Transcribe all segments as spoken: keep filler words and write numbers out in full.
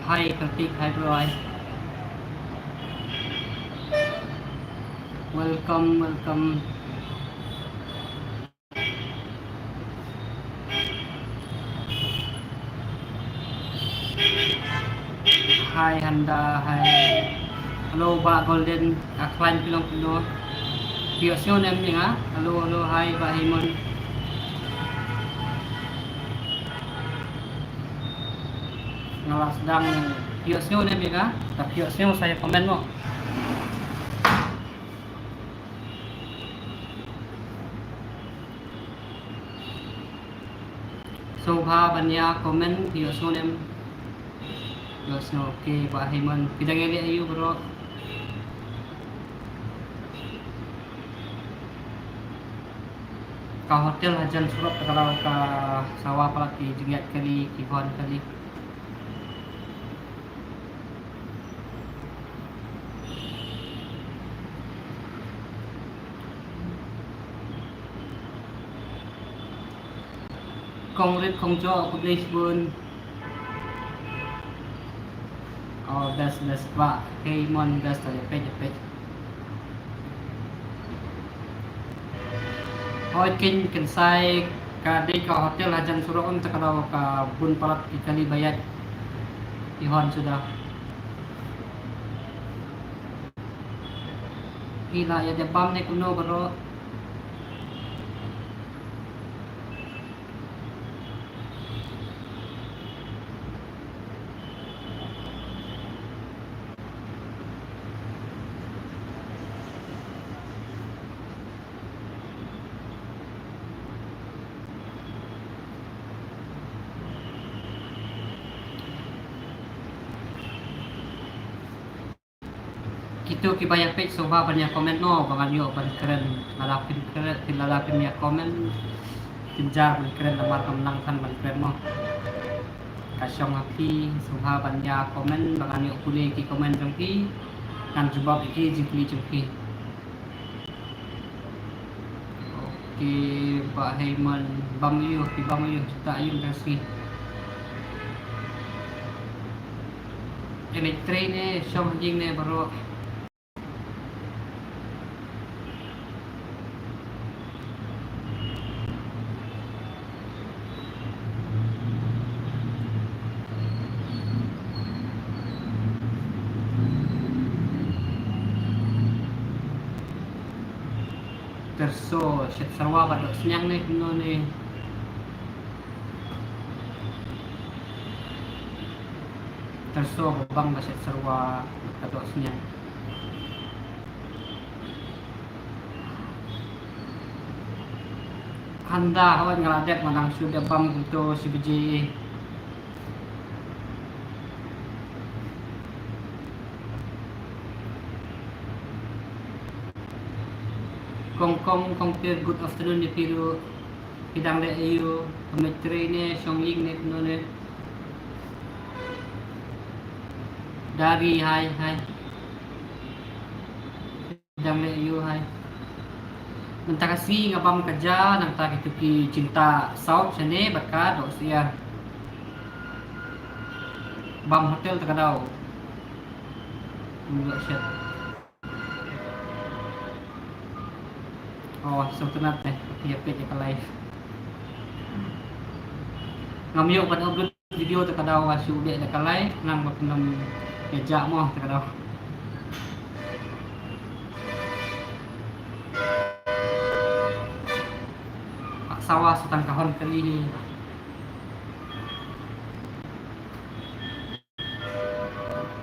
Hi Kartik, hi bro, hi. Welcome, welcome. Hi Handa, hi. Hello Bah Golden, a khlaiñ phi long phi no. Phi ïohsngew ne em ïa nga? Hello, hello, hi Bah Himon. Nga la sdang. Phi ïohsngew ne em ïa nga? Te phi ïohsngew sa ïa comment mo. Sngewbha ban ïa comment, phi ïohsngew ne em? Ïohsngew, okay, Bah Himon. Phi dang ïaleh aïu bro? Ka hotel hajan surok te ka daw ka sawa palat ki jingïaid kali, ki hon kali. Kong Rit Kong Jo, khublei shibun. Oh, best, best Bah Himon, best, ïa peit, ïa peit. Hooid, kin, kin sa ïa ka dei ka hotel hajan surok, ym, te ka daw ka bun palat ki kali ba ïaid ki hon suda. Phi la ïa dep bam ne kumno bro? Kito kiba ïa peit sngewbha ban ïa comment noh, ba ngan ïoh ban kren. Lada phin kren, phin, lada phin ïa comment, phin jar ban kren, namar kam nang than ban kren noh. Ka shong ha phi, sngewbha ban ïa comment, ba ngan ïoh pule ki comment jong phi, ngan jubab ïa ki jingkylli jong phi. Okay, Bah Himon, bam aïu, phi bam aïu, kita aïu ka sngi. Ïa leit trei ne, shong ha ïing ne baroh. Tyrso, shet syrwa bad doh sniang ne kumno ne? Tyrso ba bang ka shet syrwa bad ka doh sniang. Handa, hooid, nga la dep, nga dang shu dep bam kumto shi baje. Kong Kong, Kong Pir, good afternoon ïa phi ruh. Phi dang leh aïu, phi mih trei ne, shong ïing ne, kumno ne? Dari, hi, hi. Dang leh aïu, hi. Mynta ka sngi nga bam ka ja, nangta kito ki jingtah south shane bad ka doh syiar. Bam hotel te ka daw. Ym ïoh shet. Oh, sngewtynnat te, ïa peit ïa ka live. Ngam ïoh ban upload video te ka daw, nga shu leh da ka live, nang ba pynlong ïa ja mo te ka daw. Ka sawa sa tang ka hon kali hi.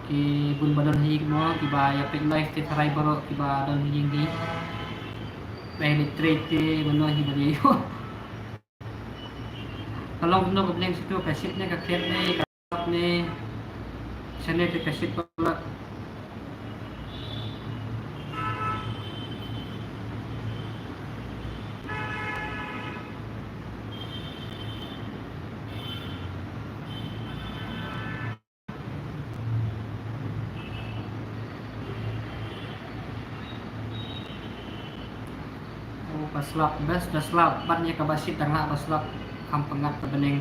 Ki bun ba don ha ïing mo, kiba ïa peit live te tharai baroh kiba don ha ïing hi. Ba ïa leit trei te mano hi ba ïa ïoh. Ka long kumno ka bneng sha tu, ka shit ne ka khet ne ka lap ne, shane te ka shit palat. Oh, ba slap, best ba slap, ban ïa kaba shit dang lah ba slap, kham pyngngad ka bneng.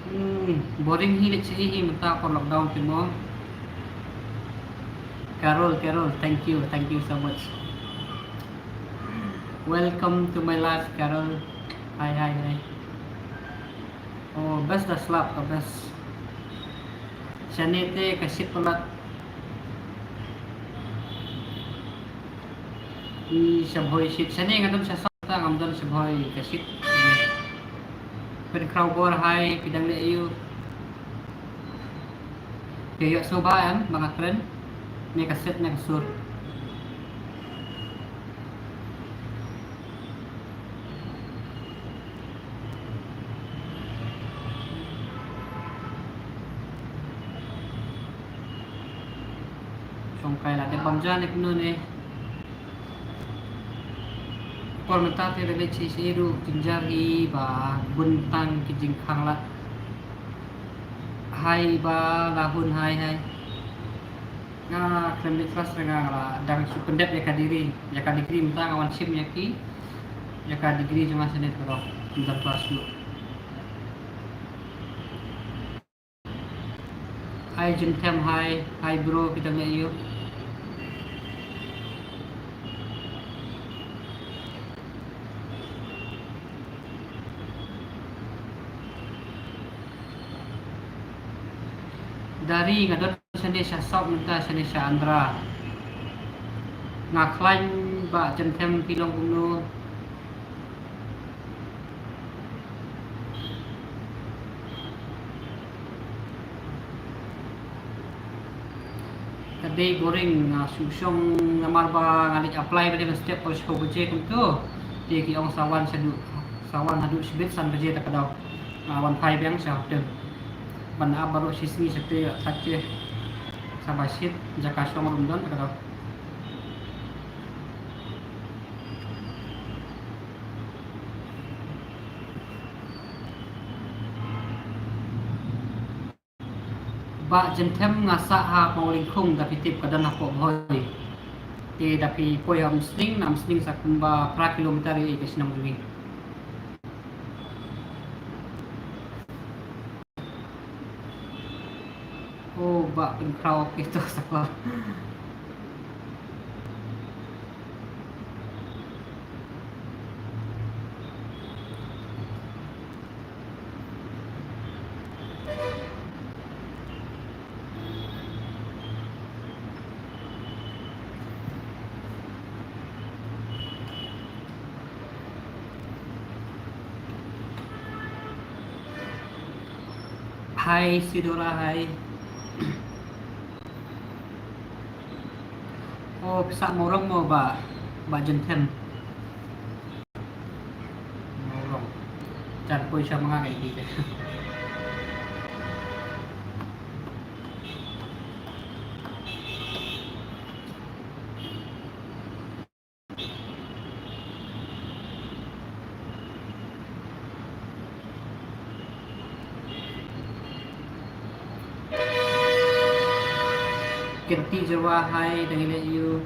Hmm, boring hi leh hi mynta por lockdown te mo. Carol, Carol, thank you, thank you so much. Welcome to my life, Carol. Hi, hi, hi. Oh, best da slap ka best. Shane te ka shit palat. I sha bhoi shit. Shane nga don sha sop ta ngam don sha bhoi ka shit. Pynkhraw bor hi phi dang leh ïu. Phi ïoh sngewbha em ba nga kren ne ka set ne ka sur. Shongkai la dep bam ja ne kumno ne. Por mynta te da leit shisha ruh jynjar hi ba bun tang ki jingkhang lad. Hai ba la hun hai hai. Nga khlem leit klas re nga la dang shu pyndep ïa ka degree, ïa ka degree mynta nga wan shim ïa ki, ïa ka degree jong nga shane te ka dang klas shu. Hi Jinthem, hi, hi bro, phi dang leh ïu. Dari nga don shane sha sop mynta shane sha Andra. Nga khlaiñ ba Jinthem phi long kumno. Ka dei boring, nga shu shong namar ba nga leit apply ba dei ban step por shiphew baje kumto. Te ki ong sa wan shaduh, sa wan haduh shibit san baje ta ka daw. Nga wan phai biang sha hotel. Ban ap baroh shisngi sha te khat te. Sa ba shit jaka shong ruh ym don ta ka daw. Bah Jenthem, nga sah ha Mawlyngkhung, da phi tip ka don hapoh Bhoi. Te da phi poi ha Umsning, na Umsning sa kumba phra kilometer ïa ka shnong jong ngi. Oh, bah pynkhraw kito sakla. Hi Sidora, hi. Oh, phi sah Mawrong mo bah, bah Jenthem. Mawrong. Jan poi sha ma nga kaei kaei. Kyrti Jyrwa, hi, da ngi leh ïa u.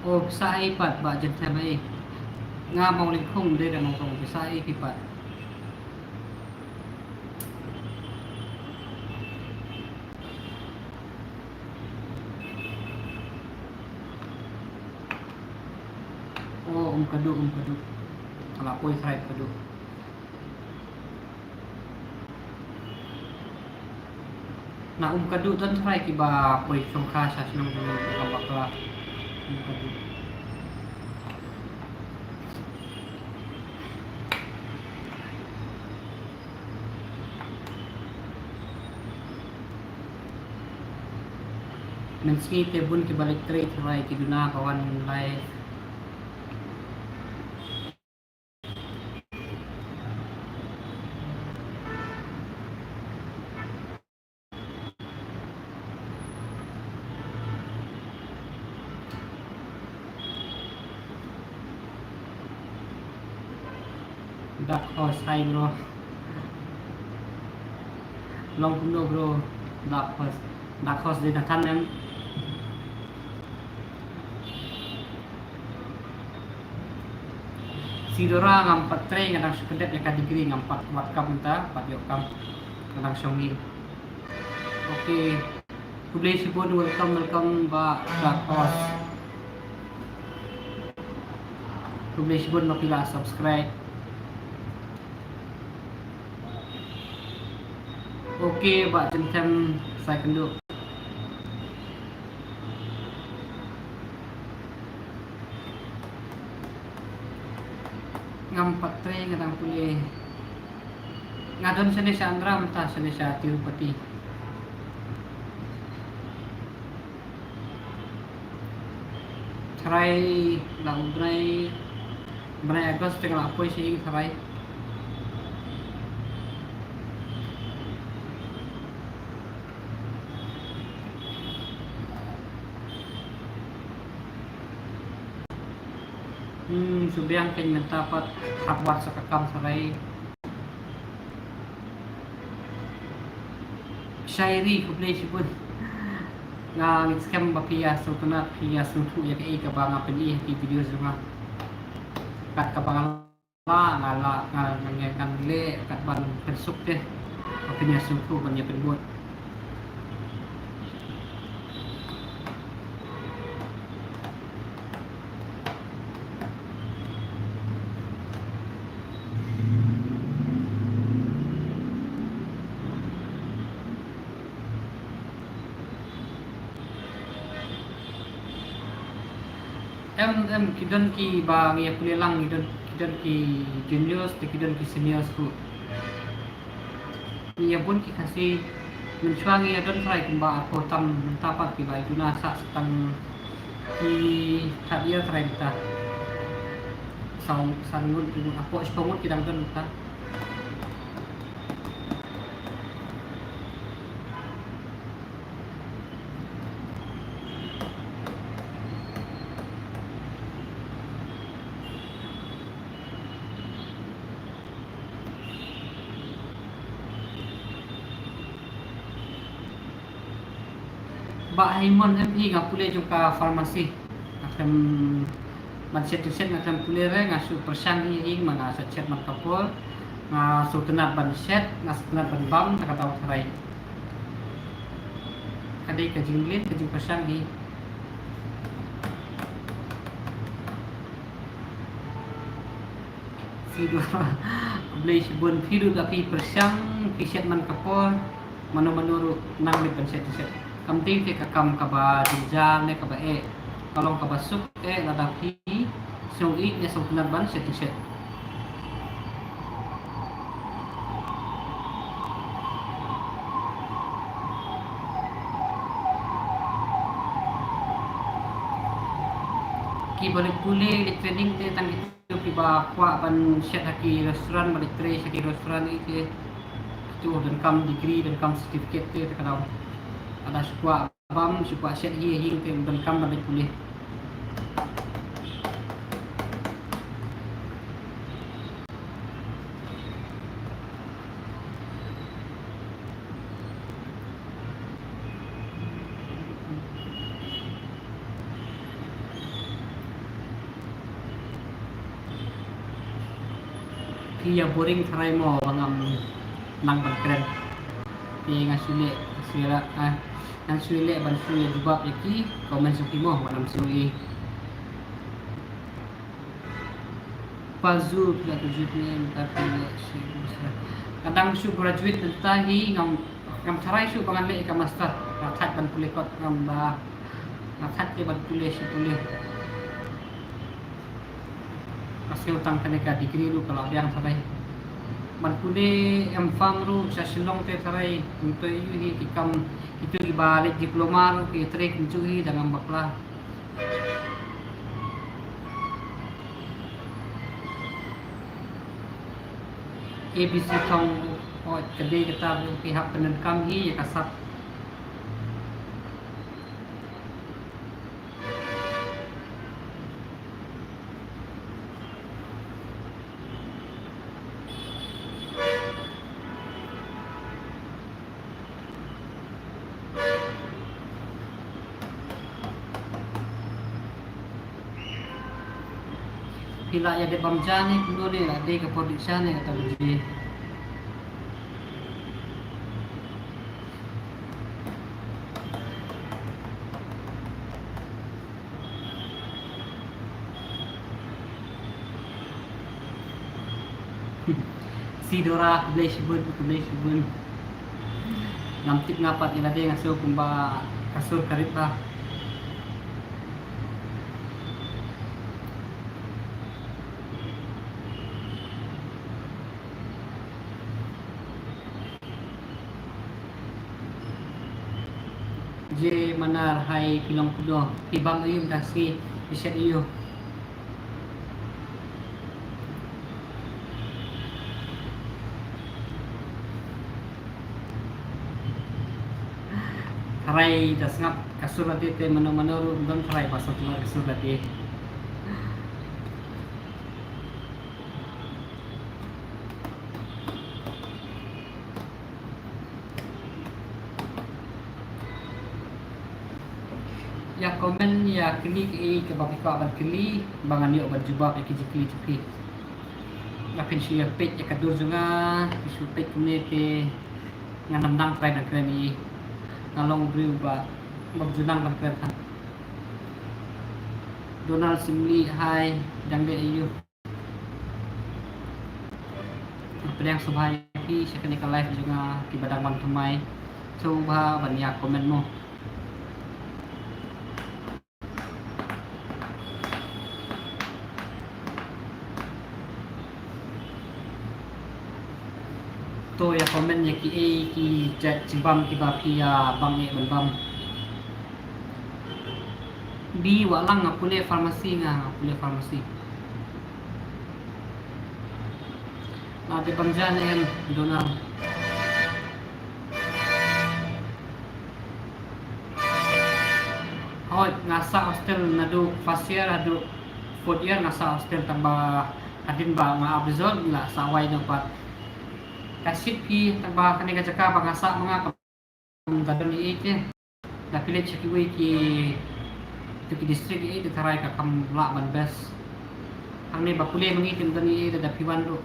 Oh, phi sah ei pat bah Jenthem ei. Nga Mawlyngkhung, dei da Mawlyngkhung, phi sah ei pat. Oh, Umkadu, Umkadu. Ka la poi trai Umkadu. Na Umkadu don trai kiba poi shongkha sha shnong jong ngi ka bakla. Umkadu. Mynsngi te bun kiba leit trei tharai ki duna ka wan live. Dark Horse, hi bro. Long kumno bro? Dark Horse. Dark Horse dei na kan em. Sidora ngam pat trei, nga dang shu cadet ïa ka degree, ngam pat wad kam mynta, pat ïoh kam, nga dang shong hi. Okay. Khublei shibun, welcome, welcome, Bah Dark Horse. Khublei shibun ba phi la subscribe. Okay, Bah Jemthem Saikynduh. Ngam pat trei, nga dang pule. Nga don shane sha Andhra mynta, shane sha Tirupati. Tharai la u bnai, bnai August te nga la poi sha ïing tharai. Hmm, shu biang kein mynta pat hap wad sa ka kam tharai. Shairi, khublei shibun. Nga ngeit skhem ba phi ïa sngewtynnat, phi ïa sngewthuh ïa kaei kaba nga pyni ha ki video jong nga. Kat kaba nga lah, nga lah, nga, nga, nga leh kat ban pynsuk te. Ba phin ïa sngewthuh ban ïa pynbud. Em, em, ki don kiba ngi ïa pule lang, ki don, ki don ki juniors, te ki don ki seniors ruh. Ngi ïa bun ki Khasi, mynshuwa ngi ïa don tharai kumba arphew tam, mynta pat kiba ïa duna sah sa tang ki third year tharai mynta. Saw, san ngut, arphew, shiphew ngut ki dang don mynta. Bah Haimon, em hi nga pule jong ka pharmacy. Nga khlem ban shet shet, nga khlem pule re, nga shu pyrshang hi hi, ma nga shet shet man ka por. Nga sngewtynnat ban shet, nga sngewtynnat ban bam, ta ka daw tharai. Ka dei ka jingleh, ka jingpyrshang hi. Phi ruh, khublei shibun, phi ruh da phi pyrshang, phi shet man ka por, mano mano ruh nang leit ban shet shet. Kam dei te ka kam kaba jynjar ne kaba eh, ka long kaba suk eh lada phi sngew ïeit ne sngewtynnat ban shet shet. Kiba leit pule, leit training te tang ki Kito kiba kwah ban shet ha ki restaurant, ban leit trei sha ki restaurant, ïa ki, kito donkam degree, donkam certificate te, te ka daw. Lada shu kwah bam, shu kwah shet hi ha ïing te donkam ban leit pule. Phi ïa boring tharai mo ba ngam nang ban kren. Phi, nga shu leh, shu leh, ah, nga shu leh ban shu ïa jubab ïa ki comment jong phi mo, ba ngam shu ïa. Pazu phi la graduate ne, mynta phi la shu, ka dang shu graduate mynta hi, ngam, ngam tharai shuh ba ngan leh ïa ka master. Nga thait ban pule kot, ngam ba, nga thait te ban pule shi pule. Nga sngew tang kane ka degree ruh ka la biang tharai. Ban pule M.Pharm ruh sha Shillong te tharai, kumto ïa hi ki kam, kito kiba leh diploma ruh ki trei kumjuh hi da ngam bakla. A B C Thong, oh, ka dei kata ba ki hap pyndonkam hi ïa ka sap. Phi la ïa dep bam ja ne kumno ne, la dei ka por dih sha ne kata baje. Sidora, khublei shibun, khublei shibun. Ngam tip nga pat, ïa lade nga sngew kumba ka sur ka rit ba. Je Manar, hai, phi long kumno, phi bam aïu mynta sngi, phi shet aïu? Tharai da sngap ka sur lade te mano mano ruh ym don tharai ba sngap ka sur lade. Ïa comment, ïa kylli kaei kaba phi kwah ban kylli, ba ngan ïoh ban jubab ïa ki jingkylli jong phi. Lada phin shu ïa peit ïa ka dur jong nga, phin shu peit kumne te ngan ym dang trai ban kren ei. Nga long u briew ba, ba ju nang ban kren than. Donald Singli, hai, dang dei aïu? Pdiang sngewbha ïa phi sha kane ka live jong nga, kiba dang wan thymmai. Sngewbha ban ïa comment mo. To ïa comment ïa kiei ki jait jingbam kiba phi ïa bang eh ban bam. Bi Wahlang, nga pule pharmacy nga, nga pule pharmacy. Nga dei bam ja ne em, Donald? Hooid, nga sah hostel naduh first year haduh fourth year nga sah hostel, tangba hadien ba nga ap result nga la sah wai noh pat. Ka shit phi, tangba kane ka jaka ba nga sah ma nga kam don ei ei te. Da phi leit sha kiwei ki, to ki district ei ei te tharai ka kam lah ban best. Hangne ba pule ma ngi te ym don ei ei te da phi wan ruh.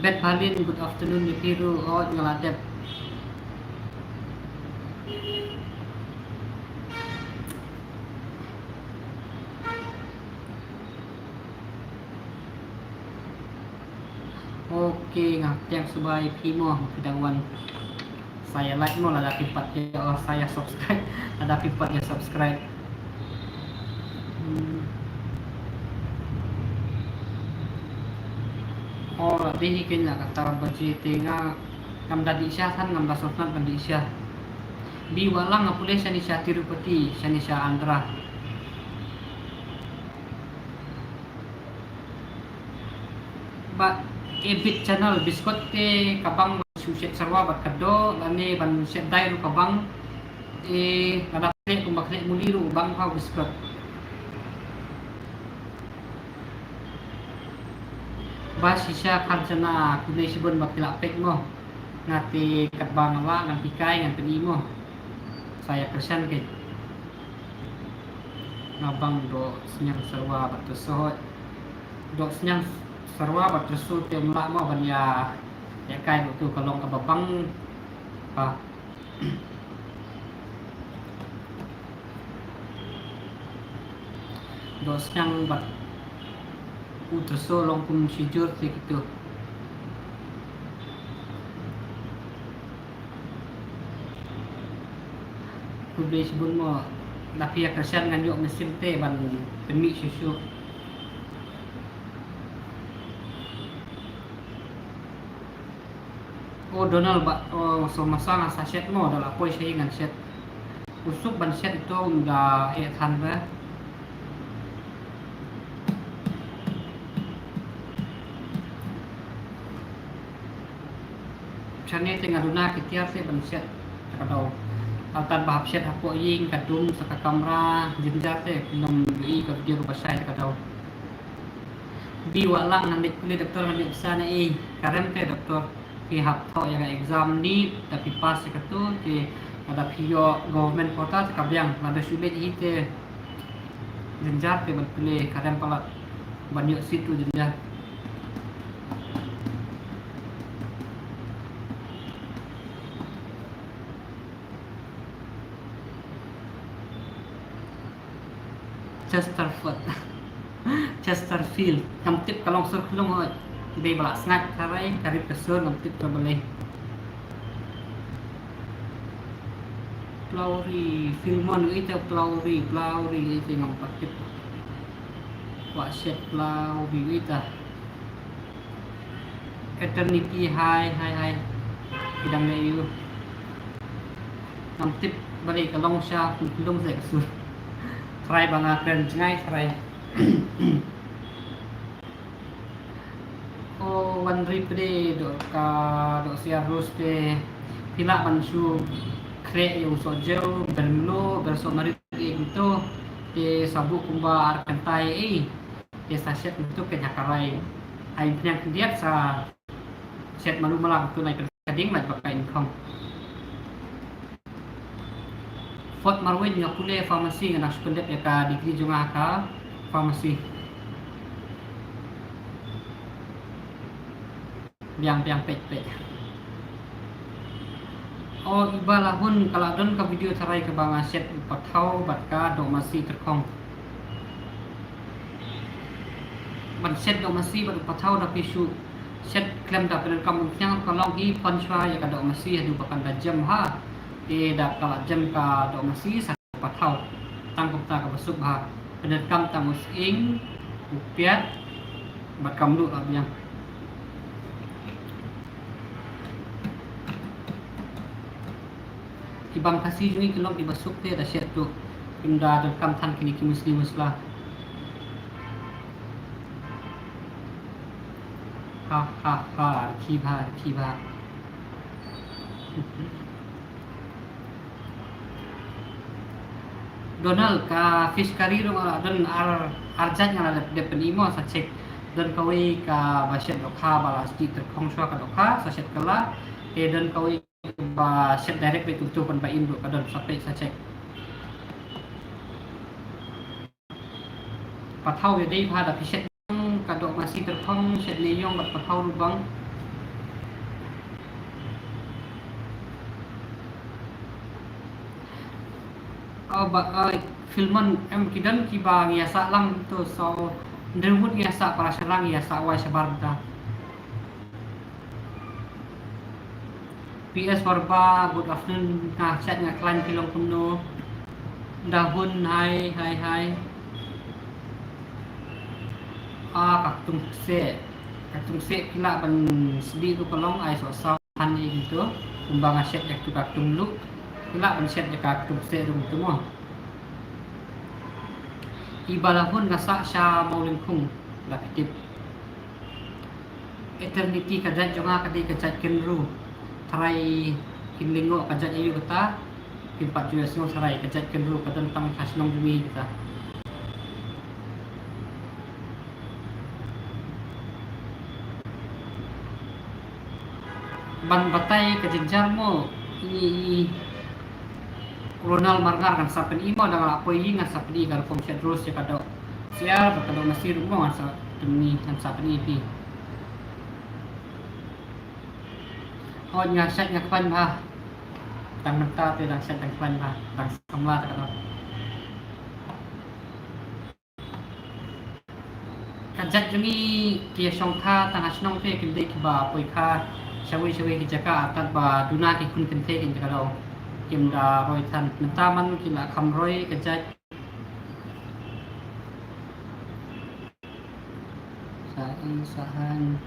Bet Bhalin, good afternoon ïa phi ruh, oh, nga la dep. Ok, nga pdiang sngewbha ïa phi mo, phi dang wan. Sa ïa like mo lada phim pat ïa, oh, sa ïa subscribe lada phim pat ïa subscribe. Hmm. Oh, la dei hi kein la kata baje te nga ngam da dih sha than, ngam da sngewtynnat ban dih sha. Bi Wahlang, nga pule shane sha Tirupati, shane sha Andhra. Ba, eh, Bit Channel, biskot te ka bang ban shu shet syrwa bad ka doh, lane ban shet dai ruh ka bang, eh, lada khleh kumba khleh muli ruh bang pha u biskot. Ba shisha Kharjana, khublei shibun ba phi la peit mo. Nga te katba nga lah ngan hikai ngan pyni mo. Sa ïa kyrshan kein. Nga bang doh sniang syrwa bad trussoh. Doh sniang syrwa bad trussoh te ym lah mo ban ïa, ïa kai ruh, tu ka long kaba bang. Ha. Doh sniang bad u trussoh long kum shijur te kito. Khublei shibun mo, lada phi ïa kyrshan ngan ïoh mynsiem te ban pynmih shuh shuh. O Donald ba, o, so masa nga sa shet mo, da la poi sha ïing ngan shet. U suk ban shet ito um da eh than re. Shane te nga duna ki tiar te ban shet ta ka daw. Lada ba hap shet hapoh ïing ka dum sa ka kamra, jynjar te, ym ïohi ka video kaba shai ta ka daw. Bi Wahlang, ngan leit pule doktor, ngan leit bsa na ei? Ka rem te doktor, phi hap thoh ïa ka exam NEET, da phi pass ïa kato te, lada phi ïoh government quota te ka biang, lada shu leit hi te Jynjar te ban plie, ka rem palat ban ïoh sit ruh jynjar. Chesterford. Chesterfield. Ngam tip ka long sur khlung hoi. Dei ba la sngaid tharai ka rit ka sur, ngam tip ka balei. Plowry, Filmon, ita Plowry, Plowry, ita ngam pat tip. Wah, shit, Plowry, ita. Eternity, hi, hi, hi. Ki dang leh aïu? Ngam tip balei ka long sha khlung seh ka sur. Tharai ba nga kren jngai tharai. O, wan ri pde doh ka doh siar rus te phi lah ban shu khreh ïa u sohjew, ber mluh, ber sohmarit ïa kumto. Te sa buh kumba ar kynta ei. Te sa shet kumto ka jaka rai. Ai pynïang khyndiat sa shet malu mala kumto, nai ka ding lait ba ka in khong. Fort Marwin nga pule pharmacy, nga dang shu pyndep ïa ka degree jong nga ha ka pharmacy. Biang biang peit peit. O, iba la hun ka la don ka video tharai kaba nga shet u pathaw bad ka doh masi tyrkhong. Ban shet doh masi bad u pathaw da phi shu shet khlem da pyndonkam umphniang, ka long hi pynshwa ïa ka doh masi haduh ba kan da jem ha. Te da ka la jem ka doh masi sa pathaw. Tang kumta kaba suk bha. Pyndonkam tang u sying, u piat bad ka mluh la biang. Ki bam Khasi jong ngi ki long kiba suk te da shet ruh. Kim da donkam than kine ki musli musla. Ha ha ha, rkhie bha, rkhie bha. Donald, ka fish curry ruh nga la don ar, ar jait nga la dep, dep pyni mo, sa check. Don kawei kaba shet dohkha ba la sdih tyrkhong shuwa ka dohkha, sa shet kylla. Te don kawei ba shet direct beit kumto, ban ba im ruh ka don, sa peit sa check. Pathaw ïa dei bha da phi shet ka doh masi tyrkhong, shet ne ïong bad pathaw ruh bang. Oh, ba, eh, Filmon, em, ki don kiba ngi ïa sah lang to, so, ndrymut ngi ïa sah, para sha lang ngi ïa sah wai shabar bynta. P S Warba, good afternoon, nga shait nga khlaiñ, phi long kumno? Dahun, hi, hi, hi. Ah, ka ktung kseh. Ka ktung kseh phi lah ban sdih ruh ka long, ai soh saw. Han ïa kito, kumba nga shet ïa kito ka ktung luh. Phi lah ban shet ïa ka ktung kseh ruh kito mo. Iba la hun nga sah sha Mawlyngkhung, la phi tip. Eternity, ka jait jong nga ka dei ka jait Kynru. Tharai kin lyngngoh ka jait aïu kata, kin pat ju ïohsngew tharai, ka jait Kynru ka don tang ha shnong jong ngi kata. Ban batai ka jynjar mo, i, i, Ronald Marngar, ngan sa pyni mo, da nga la poi ngan sa pyni ka rukom shet rose ïa ka doh siar, ka doh masi ruh mo ngan sa pyni, ngan sa pyni phi. Hooid, nga shait nga khlaiñ bha. Tang mynta te dang shait dang khlaiñ bha, dang samla te ka doh. Ka jait jong ngi ki ïa shong kha tang ha shnong te, kim dei kiba poi kha shawei shawei ki jaka, artat ba duna ki khun kynthei kin jaka daw. Kim da roi than, mynta man ki la kham roi ka jait. Sa i sa han.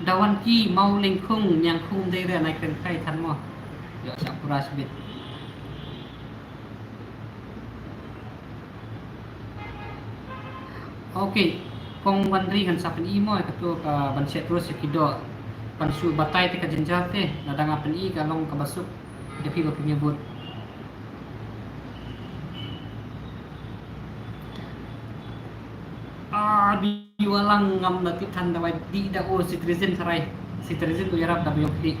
Da wan ki Mawlyngkhung, Niangkhung dei re, nai kren kai than mo. Ïoh sa pura sbit. Ok, kong Wanri, ngan sa pyni mo ïa kato ka ban shet rose ïa ki doh. Ban shu batai te ka jynjar te, lada nga pyni ka long kaba suk. Ïa phi ba phin ïa bud. Ah, bi walang ngam da tip than da wai dih da o citizen tharai. Citizen u ïarap da ba ïong dih.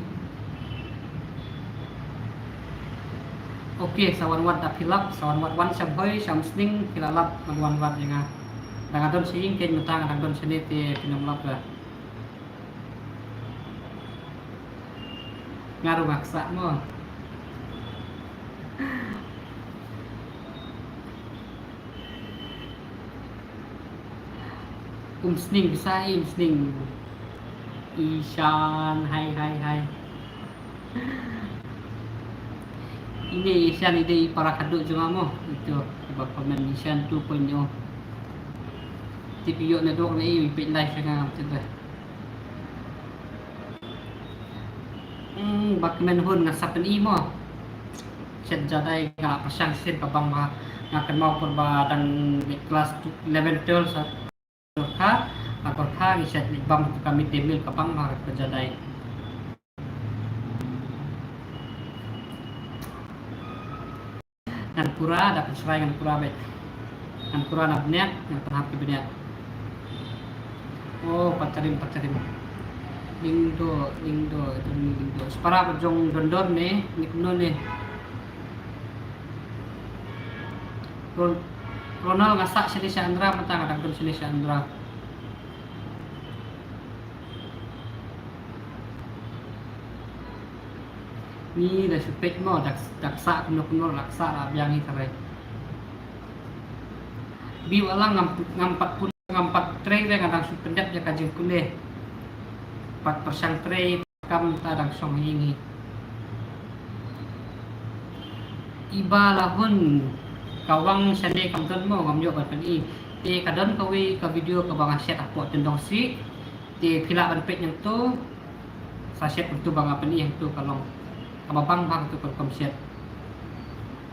Okay, sa wan wad da phi lap, sa wan wad, wan sham hoi, sham sning, phi la lap, wan wan wad ïa nga. Da nga don sha ïing kein mynta nga dang don shane te phin ym lap da. Nga ruh nga ksa mo. Um sning, bisa i um sning. Ishan, hai, hai, hai. Ine Ishan, ine i para khadduh jong nga mo. Ito, ba comment Ishan two point oh. Tip ïoh na dok na i, peit live nga, macam tu. Hmm, ba kmen hun nga sa pyni mo. Shet jadai nga la pyrshang shisien ka bang ba nga kynmaw por ba dang mid class eleven twelve sa. Gorkha, a gorkha ngi shet ni bang tu ka mid day meal ka bang ba ka jadai. Ngan pura da pynshrai ngan pura bad. Ngan pura na bniat, ngan pynhap ki bniat. Oh, Patarim, Patarim. Lingdo, Lingdo, itu ni Lingdo. Separa ba jong Dondon ne, ni kuno ne. Ron-, Ronald nga sah sini sha Andra, mata nga dang sini sha Andra. Ni da shu peit mo, da, da ksa kumno kumno la ksa la biang hi tharai. Bi wala ngam, ngam pat pun, ngam pat trei re nga dang shu pyndep ïa ka jingpule. Pat pyrshang trei kam ta dang shong hi ngi. Iba la hun ka wang shane kam don mo ngam ïoh ban pyni. Te ka don kawei ka video kaba nga shet hapoh Tyndong Sih. Te phi lah ban peit nangtu. Sa shet nangtu ba nga pyni nangtu ka long. Kaba bang bang tu ka rukom shet.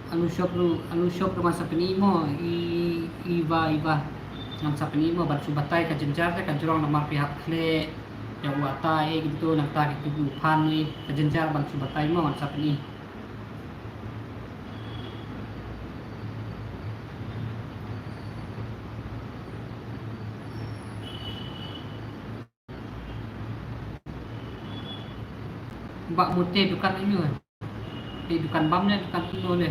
Anu shop ruh, anu shop ruh ngan sa pyni mo, i, iba, iba. Ngan sa pyni mo ban shu batai ka jynjar te ka jrong namar phi hap khleh. Ïa u ata e kintu nangta kitu u phan ni ka jynjar ban shu batai mo ngan sa pyni. Ba mute dukan inu. Te dukan bam ne dukan inu ne.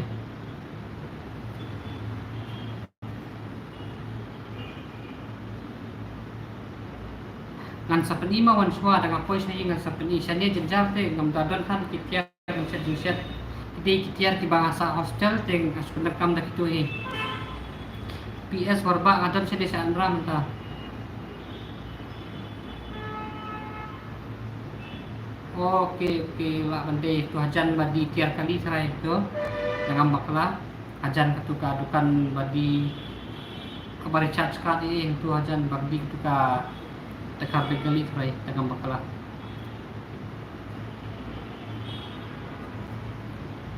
Ngan sa pyni ma wan shuwa da nga poi sha ïing ngan sa pyni. Shane jynjar te ngam da don khan ki tiar jingset jingset. Ki dei ki tiar kiba nga sah hostel te nga shu pyndonkam da kitu hi. P S Warbah nga don shane sha Andra mynta. Ok, ok, lah ban dei tu hajan ba die tiar kali trai tu. Dangam bakla. Hajan katu ka dukan ba die kaba recharge card eh tu hajan ba die katu ka takar bek kali trai dangam bakla.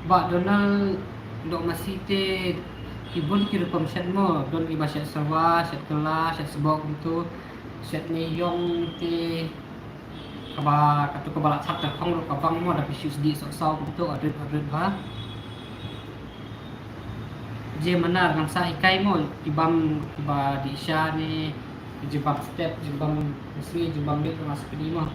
Ba Donald dok masi te ki bun ki rukom shet mo, don kiba shet sawa, shet kela, shet sbok kumtu, shet ne yong te kaba katu kaba la thap ta khong ruh ka bang mo da phi shu sdi sok saw kumtu adrit adrit ba. Je manar ngan sa ikai mo, ki bam kiba di sha ne, je bam step, je bam sri, je bam bit ngan sa pedi mo.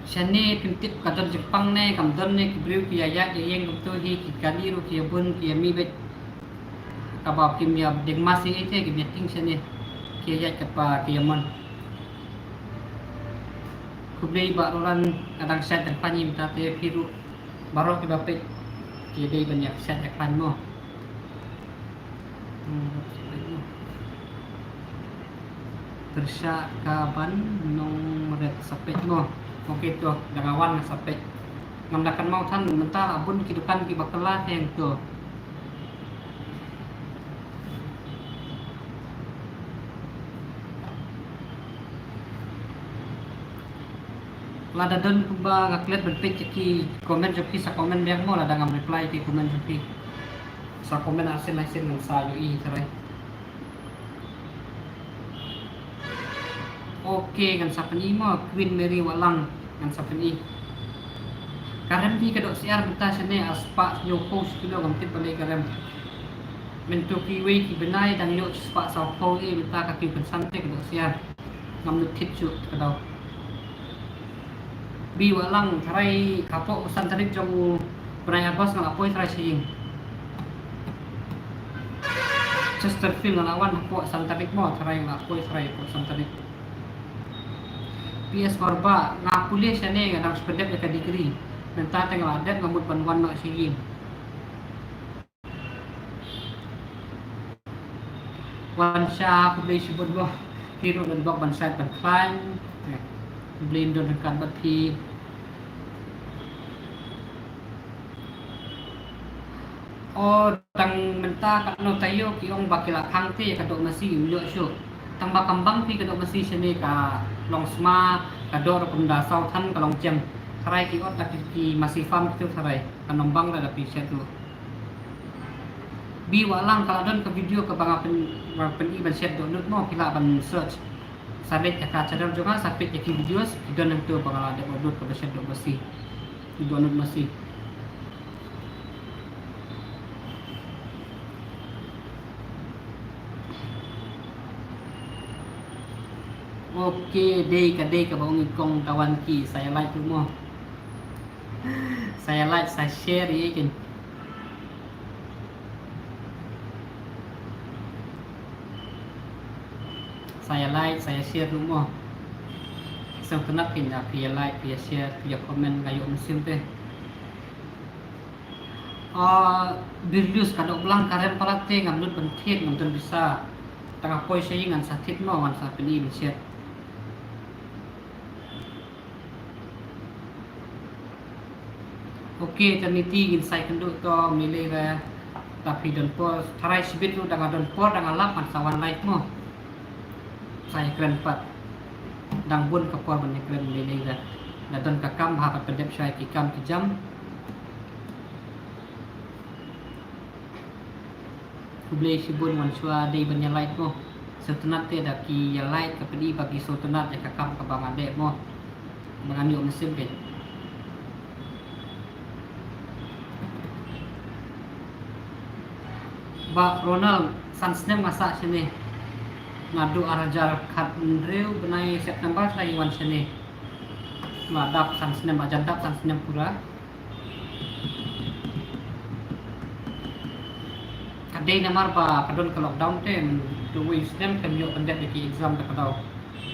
Shane pynthip ka don jingpang ne kam don ne ki briew ki ïa ïaid ïa ïeng kumtu hi ki kali ruh ki ïa bun ki ïa mih beit. Kaba kim ïa deng mas ïa ite kim ïa ting shane ki ïa ïaid kapa ki ïa mon. Khublei ba Roland ka dang shait dang khlaiñ mynta te phi ruh baroh kiba peit ki dei ban ïa shait ïa khlaiñ mo. Pyrshah ka ban nong ret sa peit mo. Ok to, da nga wan sa peit. Ngam da kynmaw than mynta la bun ki dukan kiba kylla te to. Lada don kumba nga klet ban peit ki comment jong phi sa comment biang mo lada ngam reply ki comment jong phi. Sa comment arsien laisien ngan sa ïohi trai. Ok ngan sa pyni mo Queen Mary Wahlang ngan sa pyni. Ka rem phi ka doh syiar mynta shane ar spah hynñiew phew shi kilo ngam tip balei ka rem. Mynta kiwei ki bnai dang ïoh shi spah saw phew eh mynta ka kiew kynsan te ka doh syiar. Ngam nud thied shuh ka daw. Bi Wahlang, tharai hapoh san tarik jong u bnai August nga la poi tharai sha ïing. Chesterfield nga la wan hapoh san tarik mo, tharai nga la poi tharai hapoh san tarik. P S Warbah, nga pule shane, nga dang shu pyndep ïa ka degree. Mynta te nga la dep, nga mut ban wan noh sha ïing. Wan sha, khublei shibun mo. Phi ruh don bok ban sait ban khlaiñ. Khublei don ryngkat bad phi. O, tang mynta katno taïew ki ong ba ki la khang te ïa ka doh masi, ym ïoh shuh. Tang ba kam bang phi ka doh masi shane, ka long sma, ka doh ruh kumda saw than ka long jem. Tharai ki ot da ki, ki masi farm kito tharai. Kan ym bang da phi shet ruh. Bi Wahlang, ka la don ka video kaba nga pyn, nga pyni ban shet dohnud mo, phi lah ban search. Sa leit ïa ka channel jong nga, sa peit ïa ki videos, ki don hangto ba nga la dep upload kaba shet doh masi. Dohnud masi. Okay, dei ka, dei kaba ong i kong Tawan ki, sa ïa like ruh mo. Sa ïa like, sa share ïa kin. Sa ïa like, sa ïa share ruh mo. Sngewtynnat kin, ïa phi ïa like, phi ïa share, phi ïa comment, nga ïoh mynsiem te. Ah, Birlius, ka doh blang ka rem palat te, ngam nud ban thied, ngam don pisa. Tang nga poi sha ïing ngan sa thied mo, ngan sa pyni ban shet. Okay, Trinity, ngin sa ïakynduh to, ym lei lei re, lada phi don por, tharai shibit ruh da nga don por, da nga lap, ngan sa wan live mo. Sa ïakren pat. Dang bun ka por ban ïakren, ym lei lei re. Lada don ka kam, bha pat pyndep shuwa ïa ki kam ki jam. Khublei shibun, wan shuwa dei ban ïa like mo. Sngewtynnat te, da ki ïa like ka pyni ba ki sngewtynnat ïa ka kam kaba nga leh mo. Ba ngan ïoh mynsiem kein. Bah Ronald, san snem nga sah shane. Naduh ar hajar khathynriew bnai September sa ïa wan shane. Nga dap san snem, ba jan dap san snem pura. Ka dei namar ba ka don ka lockdown te, mynta uwei u snem khlem ïoh pyndep ïa ki exam da ka daw.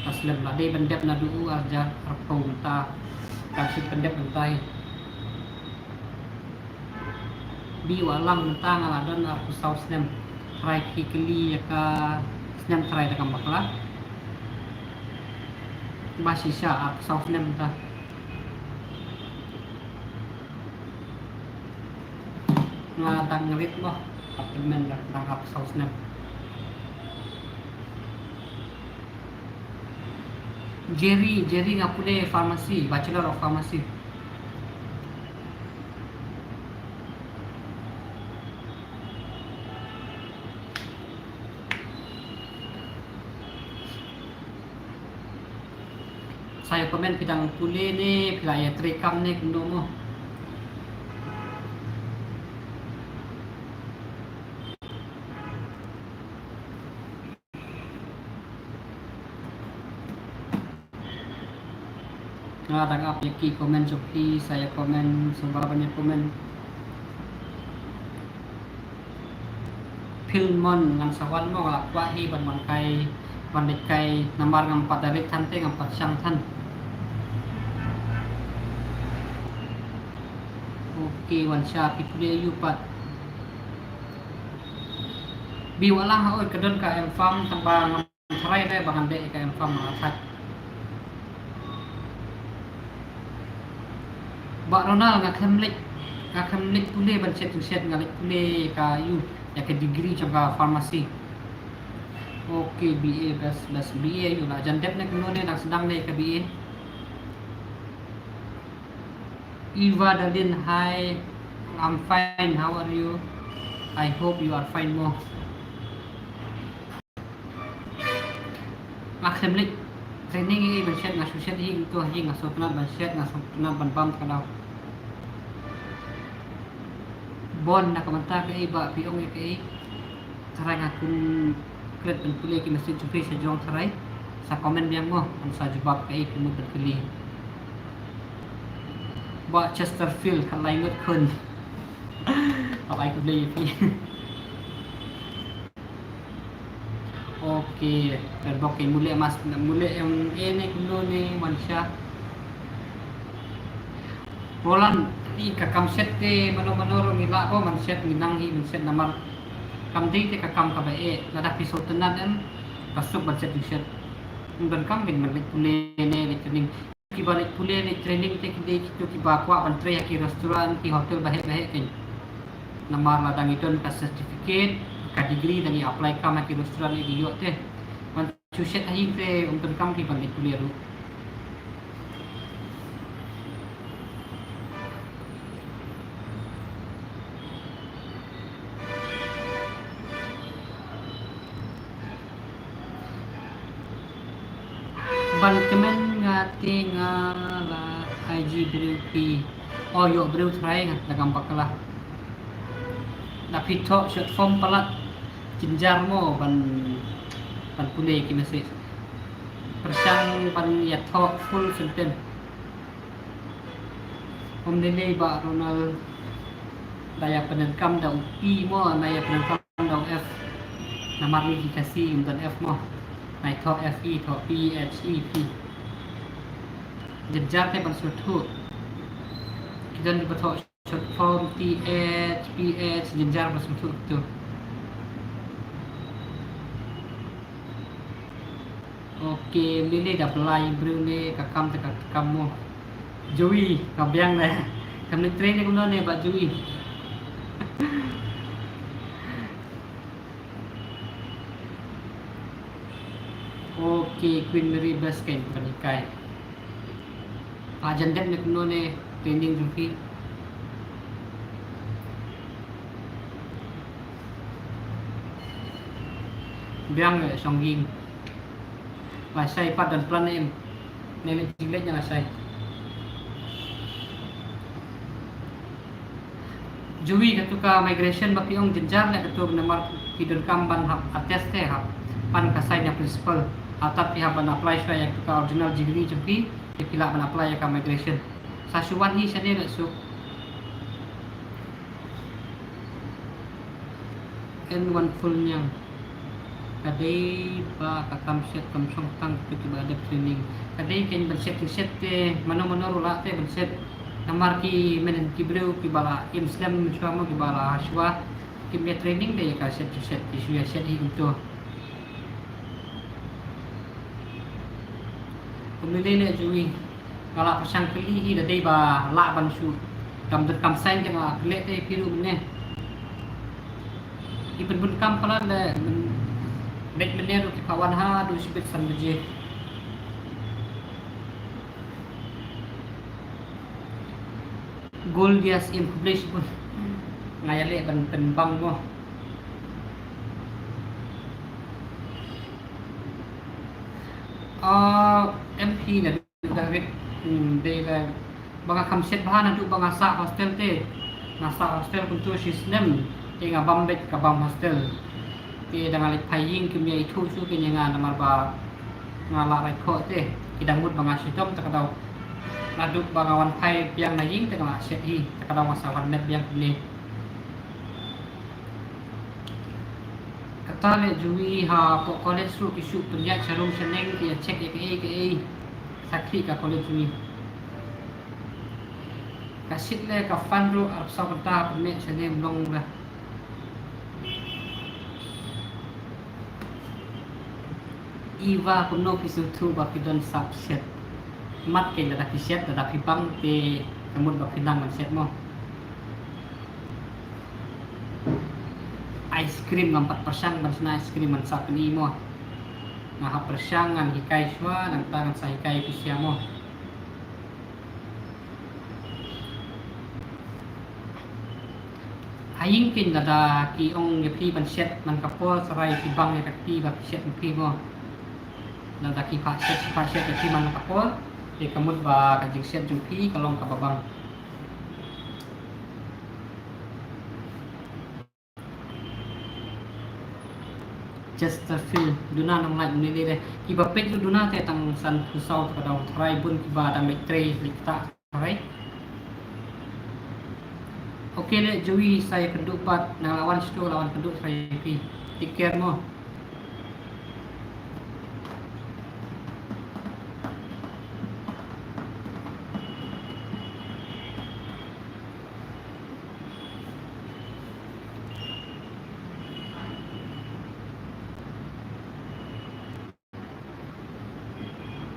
Ka snem la dei pyndep naduh u ar hajar arphew mynta, ka shu pyndep mynta hi. Bi Wahlang, mynta nga la don arphew saw snem. Tharai ki kylli ïa ka snem tharai da kam bakla. Ba shisha arphew saw snem mynta. Nga dang rit mo, apartment dang, dang arphew saw snem. Jerry, Jerry nga pule pharmacy, Bachelor of Pharmacy. Sa ïa comment, phi dang pule ne phi la ïatrei kam ne kumno mo. Nga dang ap ïa ki comment jong phi, sa ïa comment, sngewbha ban ïa comment. Philmon, ngan sa wan mo, nga la kwah hi ban wan kai, ban leit kai, namar ngam pat da leit than te, ngam pat shang than. Okay, wan sha, phi pule aïu pat. Bi Wahlang, hooid ka don ka M-Pharm, tang ba ngam tharai re ba ngan leh ka M-Pharm, nga la thait. Bah Ronald, nga khlem leit, nga khlem leit pule ban shet, shet, nga leit pule ka aïu, ïa ka degree jong ka pharmacy. Okay, B A, best, best, B A aïu, la jan dep ne kumno ne, dang sdang ne ka B A. Eva Dalin, hi, I'm fine, how are you? I hope you are fine mo. Nga khlem leit training ei ban shet, nga shu shet hi, to hi nga sngewtynnat ban shet, nga sngewtynnat ban bam ka daw. Bon, na ka bynta kaei ba phi ong ïa kaei. Tharai nga kum klet ban pule ki message jong phi sha jrong tharai. Sa comment biang mo, ngan sa jubab kaei phi mut ban kylli. Bah Chesterfield, ka lai ngut khun. Hap ai khublei ïa phi. Ok, Red Box, mut leh mas, mut leh em, eh, ne kumno ne, man sha. Roland, i ka kam shet te mano mano ruh ngi lah ko ban shet, ngi nang hi ban shet namar kam dei te ka kam kaba eh, lada phi sngewtynnat em, ka suk ban shet jingshit. Ym donkam ban leit pule ne leit training. Kiba leit pule leit training te ki dei kito kiba kwah ban trei ha ki restaurant, ki hotel baheh baheh kein. Namar lada ngi don ka certificate, ka degree, da ngi apply kam ha ki restaurant, ki ïoh te. Ban shu shet ha ïing te ym donkam ki ban leit pule ruh. Ban kmen nga te nga la ai ji briew phi. O, ïoh briew trai nga da kam bakla. Da phi thoh short form palat, jynjar mo ban, ban pule ki message. Pyrshang ban ïa thoh full sentence. Ym lei lei Bah Ronald, da ïa pyndonkam da u P mo, da ïa pyndonkam da u F. Namar ngi ki Khasi ym don F mo. Nai thoh F E, thoh P H E, P. Jynjar te ban sngewthuh. Ki don kiba thoh short form T H, P H, jynjar ban sngewthuh tu. Ok, lei lei da Blai briew ne ka kam te ka kam mo. Joey, ka biang ne. Kam ne train ne kumno ne Bah Joey. Ok, Queen Mary best kein ban hikai. Ajan dep ne kumno ne training jong phi. Biang le shong ging. Lashai pat don plan em. Ne le jingleh ïa lashai. Joey, katu ka migration ba phi ong jynjar ne katu namar phi donkam ban hap attest te hap pan ka sign ïa principal. Hatta phi hap ban apply shuwa ïa katu ka original degree jong phi, te phi lah ban apply ïa ka migration. Sa shu wan hi shane le suk. En wan full niang. Ka dei ba ka kam shet kam shong tang kito kiba dep training. Ka dei kein ban shet, shet te mano mano ruh lah te ban shet. Namar ki men ki briew kiba la im slem shuwa mo kiba la shuwa. Kim ïa training te ïa ka shet shet ki shu ïa shet hi kumto. Ym lei lei Joey. Nga la pyrshang kylli hi da dei ba lah ban shu. Kam don kam sign te nga kylli te phi ruh mynne. Ki pynbun kam palat le men, beit mynne ruh ki pha wan haduh shibit san baje. Gold Dias in khublei shibun. Nga ïa leh ban pynbang mo. Ah, M P na David, hmm, dei la ba nga kham shet bha naduh ba nga sah hostel te. Nga sah hostel kumto shi snem te nga bam beit ka bam hostel. Te da nga leit phai ïing kim ïa ithuh shuh kein ïa nga namar ba nga la rai khoh te. Ki dang mut ba nga shitom ta ka daw. Naduh ba nga wan phai biang na ïing te nga la shet hi ta ka daw nga sa wan met biang kumne. Kata le Joey, hapoh college ruh ki shu pynïaid sha rum sha neng ki ïa check ïa kaei kaei. Sakhi ka college Joey. Ka shit le ka fund ruh arphew saw kynta pynmih shane ym long re. Eva, kumno phi sngewthuh ba phi don sap shet? Mat kein lada phi shet, lada phi bang te ka mut ba phi nang ban shet mo. Ice cream ngam pat pyrshang ban shna ice cream ban sah pyni mo. Nga hap pyrshang ngan hikai shuwa nangta ngan sa hikai phi sha mo. Ha ïing kein lada ki ong ïa phi ban shet man ka por, sa rai phi bang ïa ka kti ba phi shet ma phi mo. Lada ki phah shet, ki phah shet ïa phi man ka por, te ka mut ba ka jingshet jong phi ka long kaba bang. Chesterfield, duna nang lait mynne lei re. Kiba peit ruh duna te tang san phew saw te ka daw, tharai bun kiba dang leit trei leit ktah tharai. Okay leh Joey, sa ïakynduh pat, nang la wan shuh la wan kynduh tharai phi. Take care mo.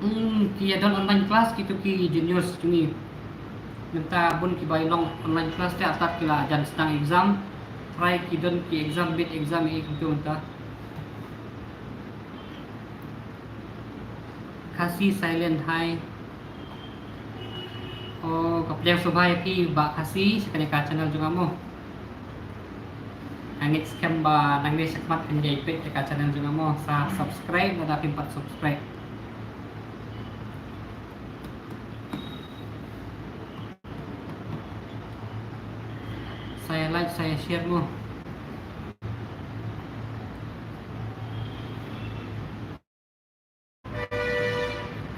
Hmm, ki ïa don online class kito ki juniors jong ngi. Mynta bun kiba ïa long online class te, artat ki la jan sdang exam. Tharai ki don ki exam, mid exam ïa ki kumto mynta. Khasi silent hi. Oh, ka pdiang sngewbha ïa phi Bah Khasi sha kane ka channel jong nga mo. Nga ngeit skhem ba nangne shakhmat phin ïai peit ïa ka channel jong nga mo. Sa subscribe lada phim pat subscribe. Sa ïa like, sa ïa share mo.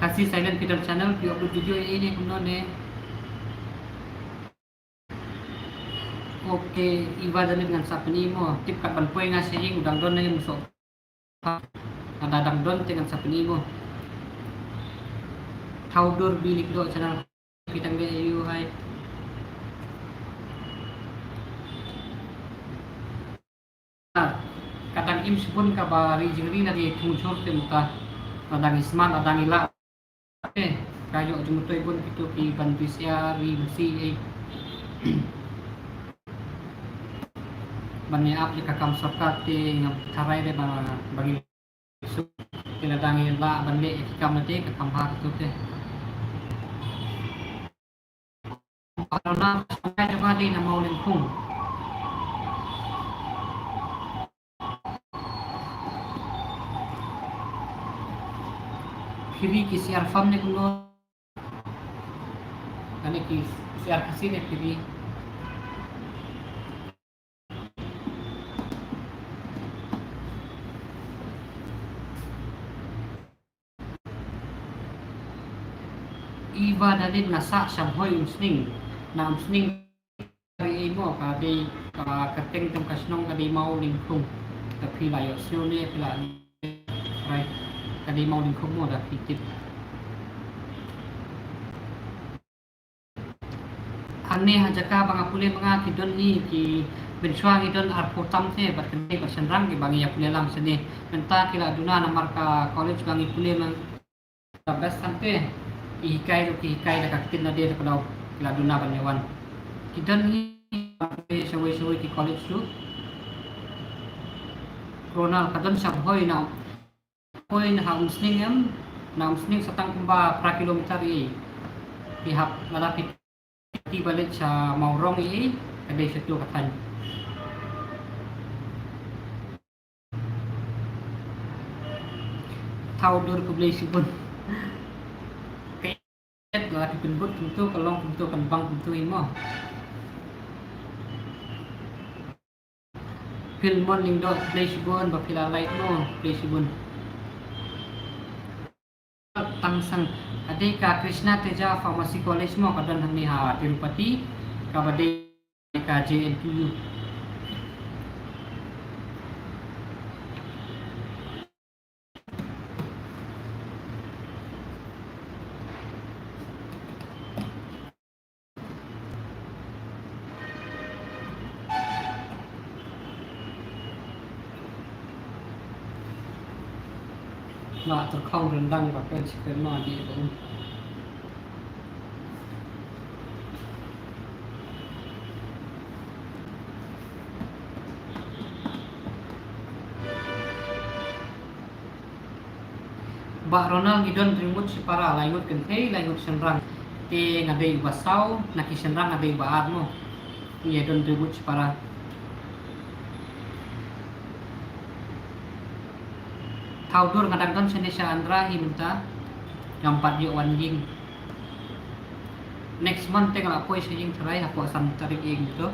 Khasi silent, phi don channel, phi upload video ïa ine kumno ne? Okay, Eva Dalit, ngan sa pyni mo. Tip kat ban poi nga sha ïing, u dang don ne musoh. Lada dang don te ngan sa pyni mo. Thaw dur Bi Lyngdoh channel. Phi tang dei aïu hi. Ka dang im shibun kaba ri jingri, lada ïa thung jhur te mynta. Lada ngi smat, lada ngi lah. Eh, ka ïoh jingmyntoi bun kito ki ban pisa ri masi eh. Ban ïa ap ïa ka kam sorkar te ngam tharai re ba, ba ngi suk. Te lada ngi lah ban leh ïa ki kam lade ka kham bha kito te. Ba rona ka jong nga dei na Mawlyngkhung. Phi ri ki syiar farm ne kumno? Kane ki syiar Khasi ne phi ri? Eva Dalit, nga sah Shamhoi Umsning. Na Umsning ri mo, ka dei, ka kyrteng jong ka shnong ka dei Mawlyngkhung. Ka phi la ïohsngew ne phi la, right. Ka dei Mawlyngkhung mo da phi tip. Hangne ha jaka ba nga pule ma nga ki don hi ki, mynshuwa ngi don arphew tam te, bad kane bad shynrang kiba ngi ïa pule lang shane. Mynta ki la duna namar ka college ba ngi pule ma nga ka best tam te. Ki hikai ruh ki hikai da ka ktien lade da ka daw, ki la duna ban ïa wan. Ki don hi shawei shawei ki college ruh. Ronald, ka don Shamhoi na Hoi, na ha Umsning em, na Umsning sa tang kumba phra kilometer ïa. Phi hap lada phi, phi ba leit sha Mawrong ïa, ka dei sha tu ka thaiñ. Thaw dur, khublei shibun. Ka et la ki pynbud kumto, ka long kumto, kan bang kumto hi mo. Philmon Lyngdoh, khublei shibun ba phi la like mo, khublei shibun. Tangsang, ka dei ka Krishna Teja Pharmacy College mo, ka don hangne ha Tirupati, kaba dei ka J N T U. Nga tyrkhong ryndang ba kren shi kren noh, dei ba um. Bah Ronald, ngi don hynriew ngut shipara, lai ngut kynthei, lai ngut shynrang. Te nga dei uba saw, na ki shynrang nga dei uba ar mo. Ngi don hynriew ngut shipara. Thaw dur, nga dang don shane sha Andhra hi mynta. Ngam pat ïoh wan ïing. Next month te nga la poi sha ïing tharai, hapoh san tarik ïing to.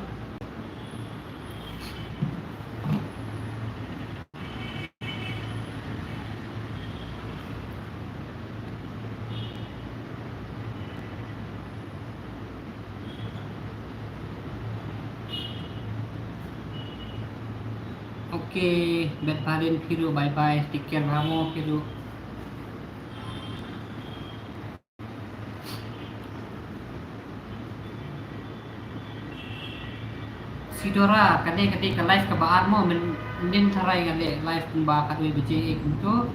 Okay, bet bha lin phi ruh, bye bye, take care bha mo phi ruh. Sidora, kane ka dei ka live kaba ar mo, mynnin tharai nga leh live kumba khatwei baje kumto.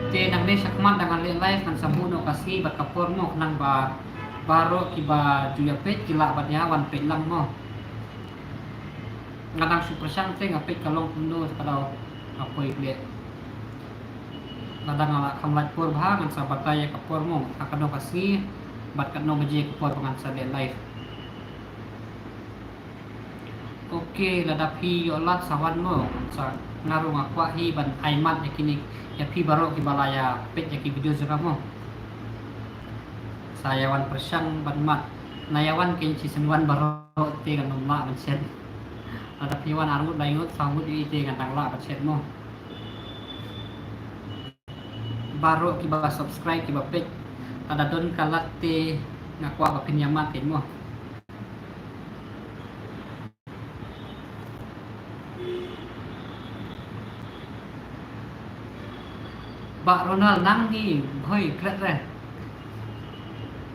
Te nangne shakhmat da nga leh live ngan sa buh noh ka sngi bad ka por mo, khnang ba baroh kiba ju ïa peit ki lah ban ïa wan peit lang mo. Nga dang shu pyrshang te nga peit ka long kumno, ka daw nga poi leh. Lada nga lah kham lait por bha ngan sa batai ïa ka por mo, ha kano ka sngi bad katno baje ka por ba ngan sa leh live. Okay, lada phi ïoh lad sa wan mo, ngan sa, nga ruh nga kwah hi ban ai mat ïa kine, ïa phi baroh kiba la ïa peit ïa ki video jong nga mo. Sa ïa wan pyrshang ban mat. Na ïa wan kein shisien wan baroh te ngan ym lah ban shet. Lada phi wan arngut laingut saw ngut ïa te ngan dang lah ban shet mo. Baroh kiba subscribe kiba peit, lada don ka lad te nga kwah ba phin ïa mat kein mo. Bah Ronald, nang hi bhoi klet re.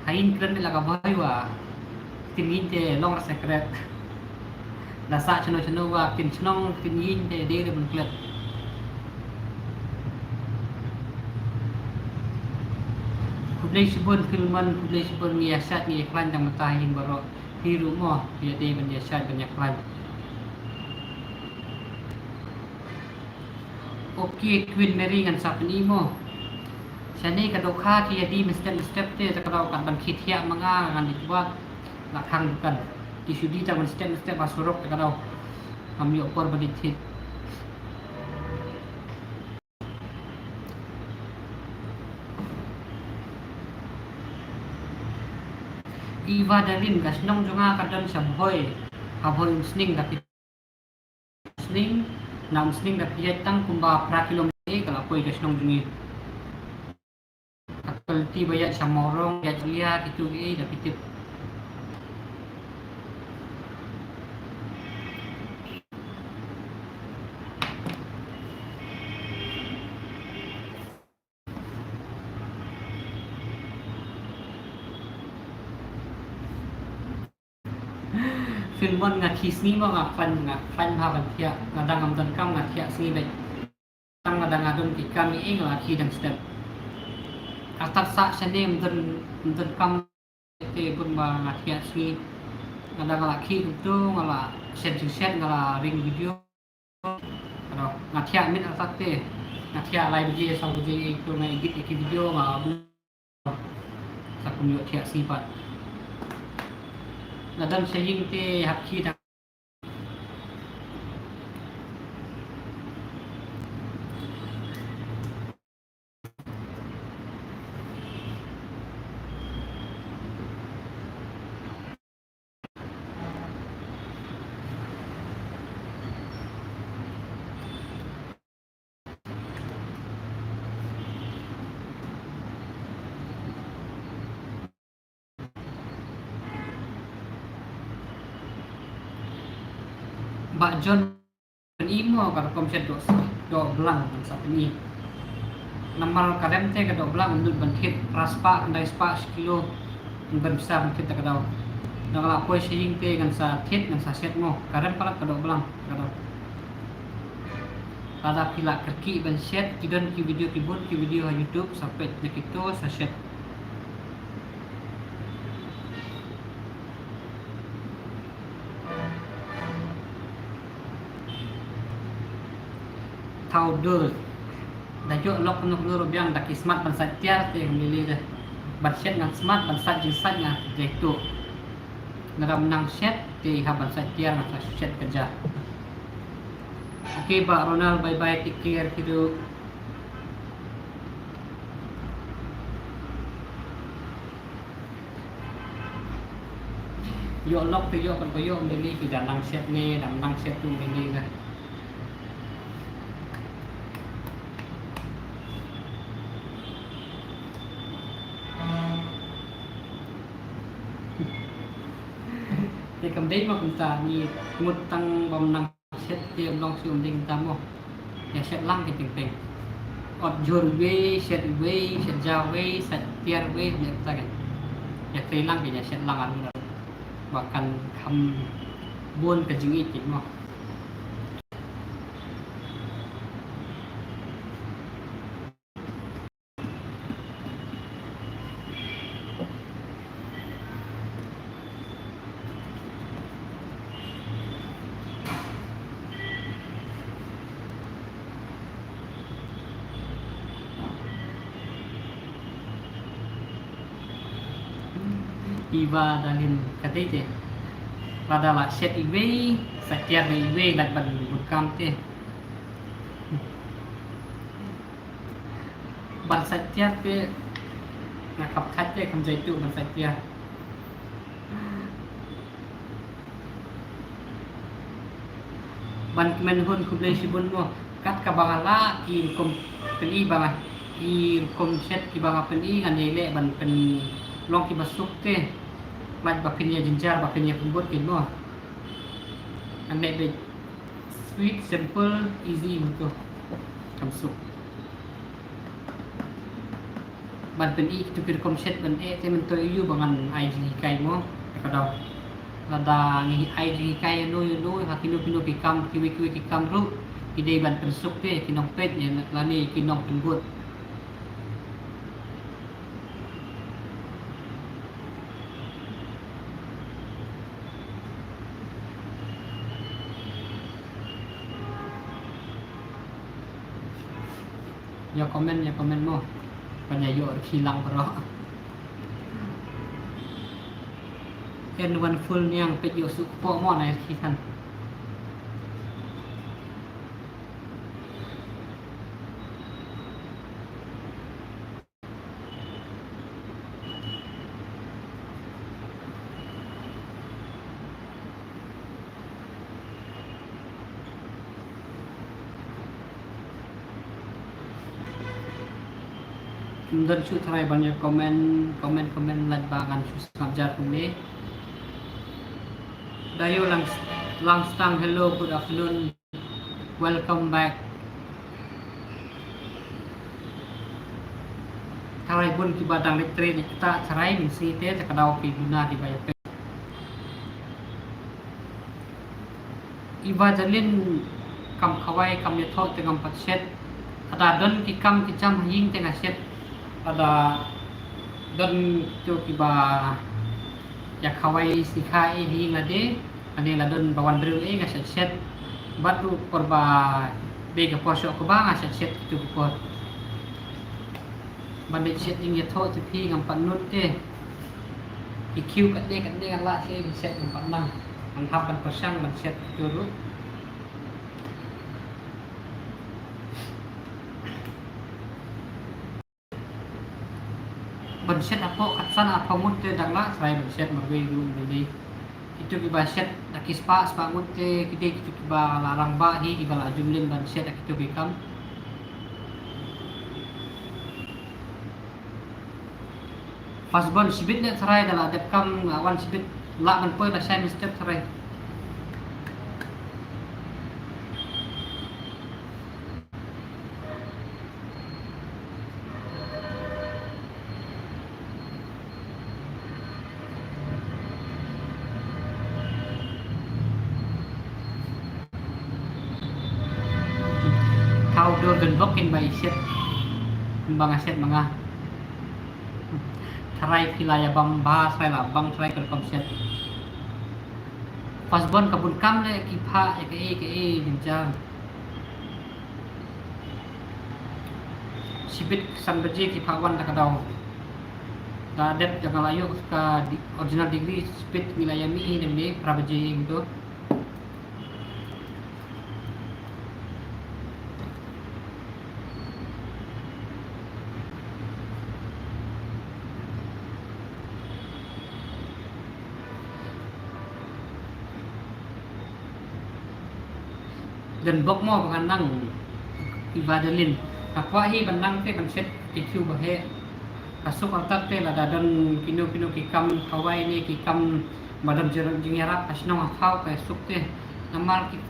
Ha ïing klet ne la ka bhoi wa. Ktien ïing te long re se klet. Da sah shano shano wa ktien shnong ktien ïing te dei re ban klet. Khublei shibun Philmon, khublei shibun, ngi ïa shait ngi ïa khlaiñ tang mynta ha ïing baroh. Phi ruh mo, phi ïa dei ban ïa shait ban ïa khlaiñ. Okay, Queen Mary ngan sa pyni mo. Shane ka dohkha ki ïa die mynstep mynstep te, te ka daw kat ban khie thiah ma nga ngan leit wad la khang dukan. Ki shu die tang mynstep mynstep ha surok te ka daw. Ngam ïoh por ban leit thied. Eva Darlin, ka shnong jong nga ka don sha Bhoi, ha Bhoi Umsning, da phi sning, na Umsning da phi ïaid tang kumba phra kilometer ka la poi ka shnong jong ngi. Ka kylti ba ïaid sha Mawrong, ïaid Lia, kitu ki da phi tip. Philmon, nga khie sngi mo, nga khlaiñ, nga khlaiñ bha ban thiah, nga dang ngam don kam nga thiah sngi beit. Tang nga dang nga don ki kam ïa nga la khie dang step. Artat sah shane ym don, ym don kam te bun ba nga thiah sngi. Nga dang nga la khie kumto, nga la shet jingshet, nga la ring video. Ano, nga thiah mynta te. Nga thiah lai baje, saw baje, ito nga edit ïa ki video, nga upload. Sa kum ïoh thiah sngi pat. Nga don sha ïing te hap khie da. Bah John, pyni mo ka rukom shet doh, doh blang ngan sa pyni. Namar ka rem te ka doh blang ym lut ban thied, phra spah, khyndai spah shi kilo, ban pisa ban thied ta ka daw. Nang la poi sha ïing te ngan sa thied ngan sa shet mo, ka rem palat ka doh blang ka daw. Lada phi la kyrkieh ban shet, ki don ki video, ki bun ki video ha YouTube, sa peit na kito sa shet. Thaw dur. Da ïoh lok kumno kumno ruh biang, da ki smat ban sait tiar te ngam lei lei de. Ban shet ngan smat, ban sait jingsait ngan dei tu. Lada ym nang shet te ha ban sait tiar ngan sa shet kynja. Okay, Bah Ronald, bye bye, take care, kiddo. Ïoh lok te ïoh, kan ko ïoh, ym lei lei, ki da nang shet ne, da nang shet tu, ym lei lei. Te kam dei ma kumta, ngi mut tang bym nang shet te ym long shuh, ym dei kumta mo. Ïa shet lang ki teng teng. Ot jur wei, shet wei, shet ja wei, shet tiar wei, ne ta kan. Ïa trei lang ki ïa shet lang ar. Ba kan kham bun ka jingïeit ki mo. Iba dalin ka dei te. Lada la shet iwei, sa tiar iwei lad ban bun kam te. Ban sa tiar te, nga khap khat te kham jai tu ban sa tiar. Ban kmen hun khublei shibun mo. Kat kaba nga lah ki rukom pyni ba nga, ki rukom shet kiba nga pyni ngan ïai leh ban pynlong kiba suk te. Lait ba pynïa jynjar ba pynïa pynbud kin mo. Ngan leh beit sweet, simple, easy mo to. Kam suk. Ban pyni kito ki rukom shet ban eh te mynta ïa u ba ngan ai jinghikai mo. Ka daw. Lada ngi ai jinghikai ïa no ïa no ha kino kino ki kam kiwei kiwei ki kam ruh ki dei ban pynsuk te ki nongpeit ne lane ki nongpynbud. Ïa comment, ïa comment mo. Ban ïa ïoh rkhie lang baroh. N one full niang peit ïoh suk kpoh mo na rkhie kan. Ym don shuh tharai ban ïa comment, comment, comment lait ba ngan shu sngap jar kumne. Dayo Lang, Langstang, hello, good afternoon. Welcome back. Tharai bun kiba dang leit trei leit ktah tharai mynsngi te, te ka daw ki duna kiba ïa peit. Evangeline, kam khawai kam ïathoh te ngam pat shet. Lada don ki kam ki jam ha ïing te nga shet. Lada don kito kiba ïa khawai sngikha eh ha ïing lade, lane la don ba wan briew eh nga shet shet. Bad ruh por ba dei ka por shoh kaba nga shet shet kito ki por. Ban dei shet ïing ïathoh te phi ngam pat nud te. Ki khiew katne katne nga lah shet ngam pat nang. Ngan hap ban pyrshang ban shet kito ruh. Ban shet hapoh khatsan arphew ngut te dang lah tharai ban shet marwei ruh ym dei. Kito kiba shet da ki spah spah ngut te ki dei kito kiba la rangbah hi kiba la jumlin ban shet da kito ki kam. First born shibit leh tharai da la dep kam nga wan shibit lah ban poi la shai mynstep tharai. Thaw dur don bok kin bai shet. Kin ba nga shet ma nga. Tharai phi la ïa bam ba tharai la bang tharai ka rukom shet. First born ka bun kam leh ki phah ïa kaei kaei jynjar. Shibit san baje ki phah wan da ka daw. Da dep da ka la ïoh ka di-, original degree shibit ngi la ïa mih hi ne phra baje ïa ngi to. Don bok mo ba ngan nang Evangeline. Nga kwah hi ban nang te ban shet ki khiew ba heh. Ka suk artat te lada don kino kino ki kam khawai ne ki kam ba don jingïarap ha shnong ha thaw ka suk te. Namar ki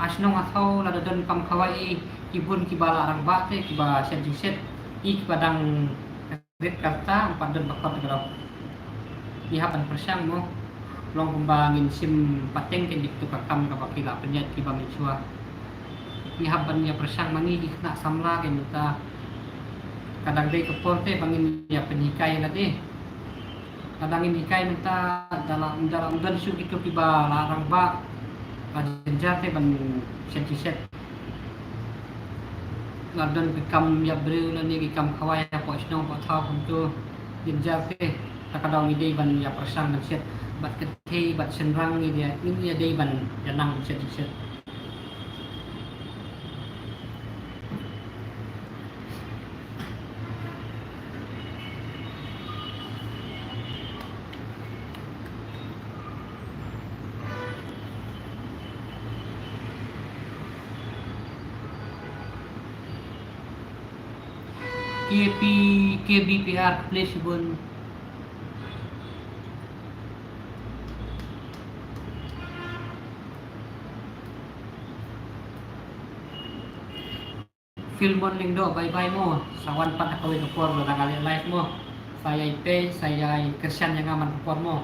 shnong ha thaw lada don kam khawai i, ki bun kiba la rangbah te kiba shet jingshet, i kiba dang rit ka rta, ym pat don ba khot ka dong. Ngi hap ban pyrshang mo. Long kumba ngin shim pateng kein ïa kito ka kam kaba ki la pynïaid kiba mynshuwa. Ngi hap ban ïa pyrshang ma ngi ki khynnah samla kein mynta. Ka dang dei ka por te ba ngin ïa pynhikai lade. Lada ngin hikai mynta da la, da la ym don shuh kito kiba la rangbah, la jynjar te ban shet jingshet. La don ki kam ïap briew lane ki kam khawai hapoh shnong hapoh thaw kumto, jynjar te. Ta ka daw ngi dei ban ïa pyrshang ban shet bad kynthei bad shynrang, ngi dei, ngi dei ban ïa nang shet jingshet. K P, K B P R, khublei shibun. Filmon Lyngdoh, bye bye mo. Sa wan pat ha kawei ka por lada nga leh live mo. Sa ïai peit, sa ïai kyrshan ïa nga man ka por mo.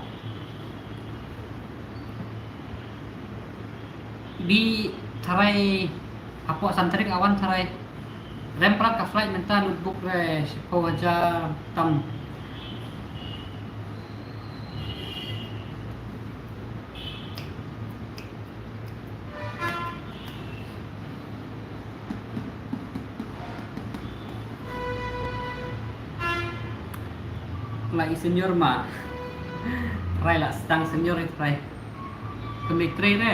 Bi tharai hapoh san tarik a wan tharai. Rem palat ka flight mynta, notebook re shiphew hajar tam. La i senior ma. Trai la sdang senior i trai. Kami trai re.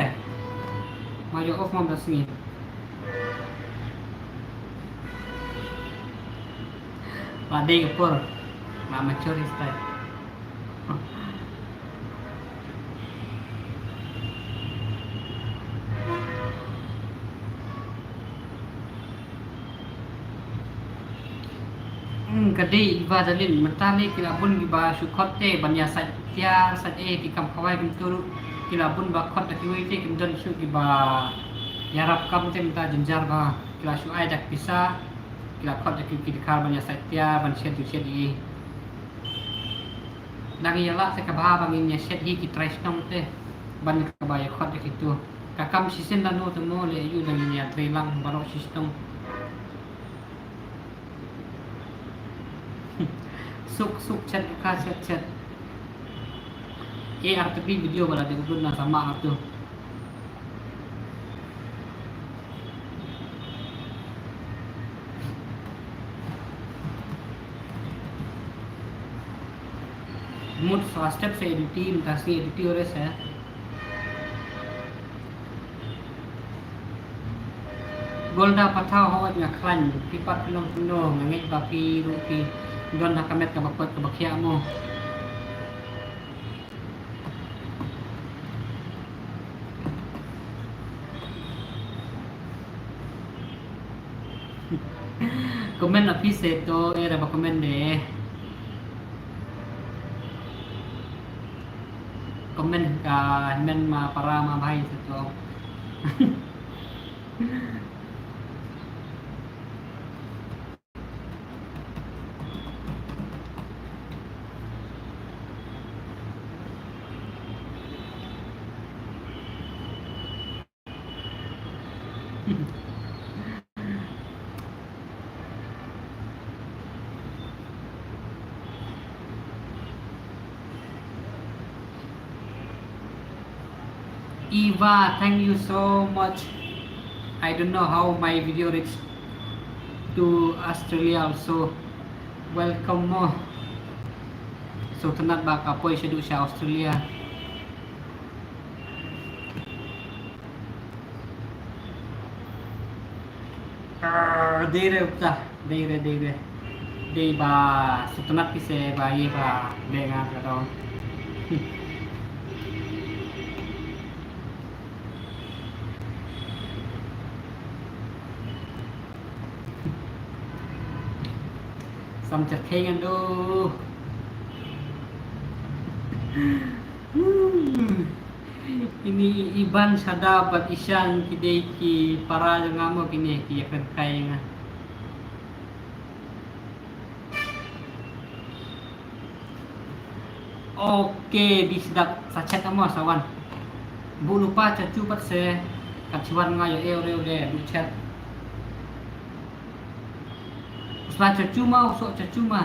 Ma yo off mam da sngi. La dei ka por. La mature i trai. Hmm, ka dei Eva Dalin, mynta ne ki la bun kiba shu khot te ban ïa sait tiar, sait eh, ki kam khawai kumtu ruh ki la bun ba khot da kiwei te kim don shuh kiba ïarap kam te mynta jynjar ba ki la shu ai da pisa, ki la khot da ki, ki dkhar ban ïa sait tiar, ban shet jingshet eh. Dang ïa lah te kaba ha ba ngin ïa shet hi ki trai shnong te ban kaba ïa khot ïa kitu. Ka kam shisien lano te mo leh ïa u dang ïa trei lang baroh shi shnong. Suk suk chet ka chet chet. A R T V video ba la dei u dun na sama atu. Mut sa step sa edit, mynta sngi edit ores eh. Golda Pathaw, hooid nga khlaiñ, phi pat phi long kumno, nga ngeit ba phi ruh phi don ha ka met kaba koit kaba khiah mo. Comment a phi se to, eh, ra ba comment de. Comment ka men ma para ma bhai se to. Eva, thank you so much. I don't know how my video reach to Australia also. Welcome mo. So tynat ba ka poi shaduh sha Australia. Dei re upta, dei re, dei re. Dei ba sngewtynnat phi se ba ïa ba dei nga ka dong. Sam chat kheng ando. Hmm. Kine i Iban, Shada bad Ishan ki dei ki para jong nga mo, kine ki ïakren kai nga. Ok, dei sdap sa chat mo, sa wan. Bud lypa Chachu pat se, kat shu wan nga ïoh e u re u re, bud chat. U sla Chachu ma, u soh Chachu ma.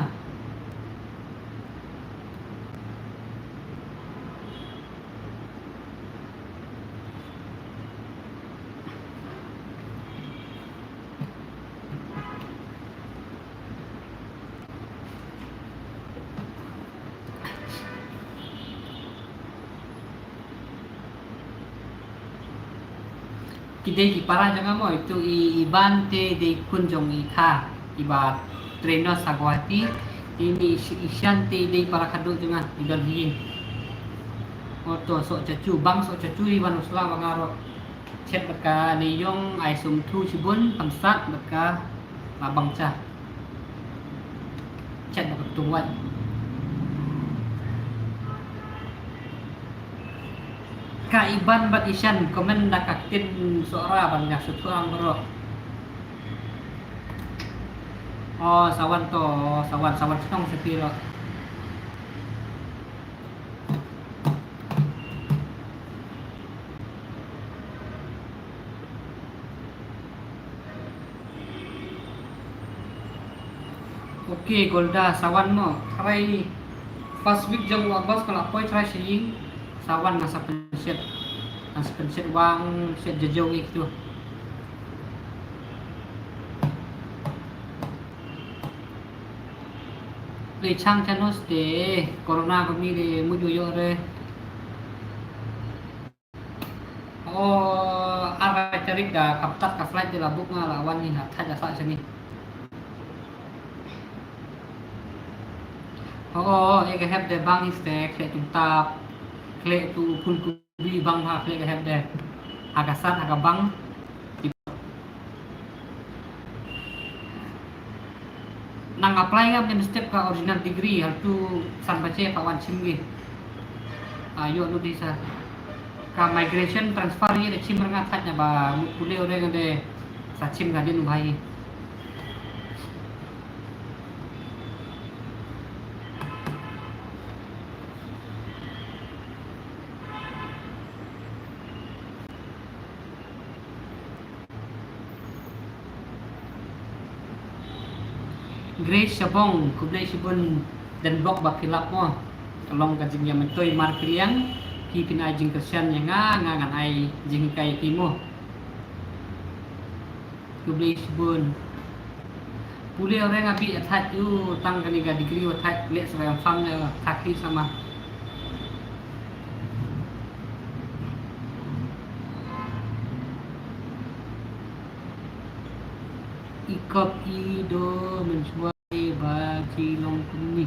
Ki dei ki para jong nga mo, itu i Iban te dei khun jong i Kha, i ba train nurse ha Guwahati, te ini i Ish-, Ishan te dei para khadduh jong nga, i don hi. Oto soh Chachu, bang soh Chachu, i ban u sla ba nga ro. Chet bad ka Neiïong, ai sum thu shibun, pamsat bad ka la bang cha. Chet bad ka tu wat. Ka Iban bad Ishan, comment da ka ktien Sohra ban nga shu thuh ang bro. Oh, sa wan to, sa wan, sa wan shnong sa phi ro. Ok, Golda, sa wan mo. Trai first week jong u August ka la poi trai sha ïing. Sa wan, nga sa pynshet. Nga sa pynshet wang, shet jajew ïa kitu. Lei chang chanos te corona ko mi de mut ïoh ïoh re. O, ar tarik da ka ptat ka flight de la book, nga la wan ni ha thait da sa shani. O, e ka hep de bang iste khleh tum tap, khleh tu phun kubi bang ha khleh ka hep de. Ha ka sat ha ka bang. Nang apply nga mynstep ka original degree, hal tu san bache pa wan chim gi. Ah, ïoh lut di sa. Ka migration transfer ïa da chim rnga thait na ba mut pule ore nga de sa chim ka din u bhai. Grace Shabong, khublei shibun, dang bok ba phi lap mo. Ka long ka jingïamyntoi markylliang, phi phin ai jingkyrshan ïa nga, nga ngan ai jinghikai ïa phi mo. Khublei shibun. Pule ore nga bih thait u tang kane ka degree u thait leh sa ka ïam phang ne thak hi sama. I kop i do mynshuwa ba ki long kumne.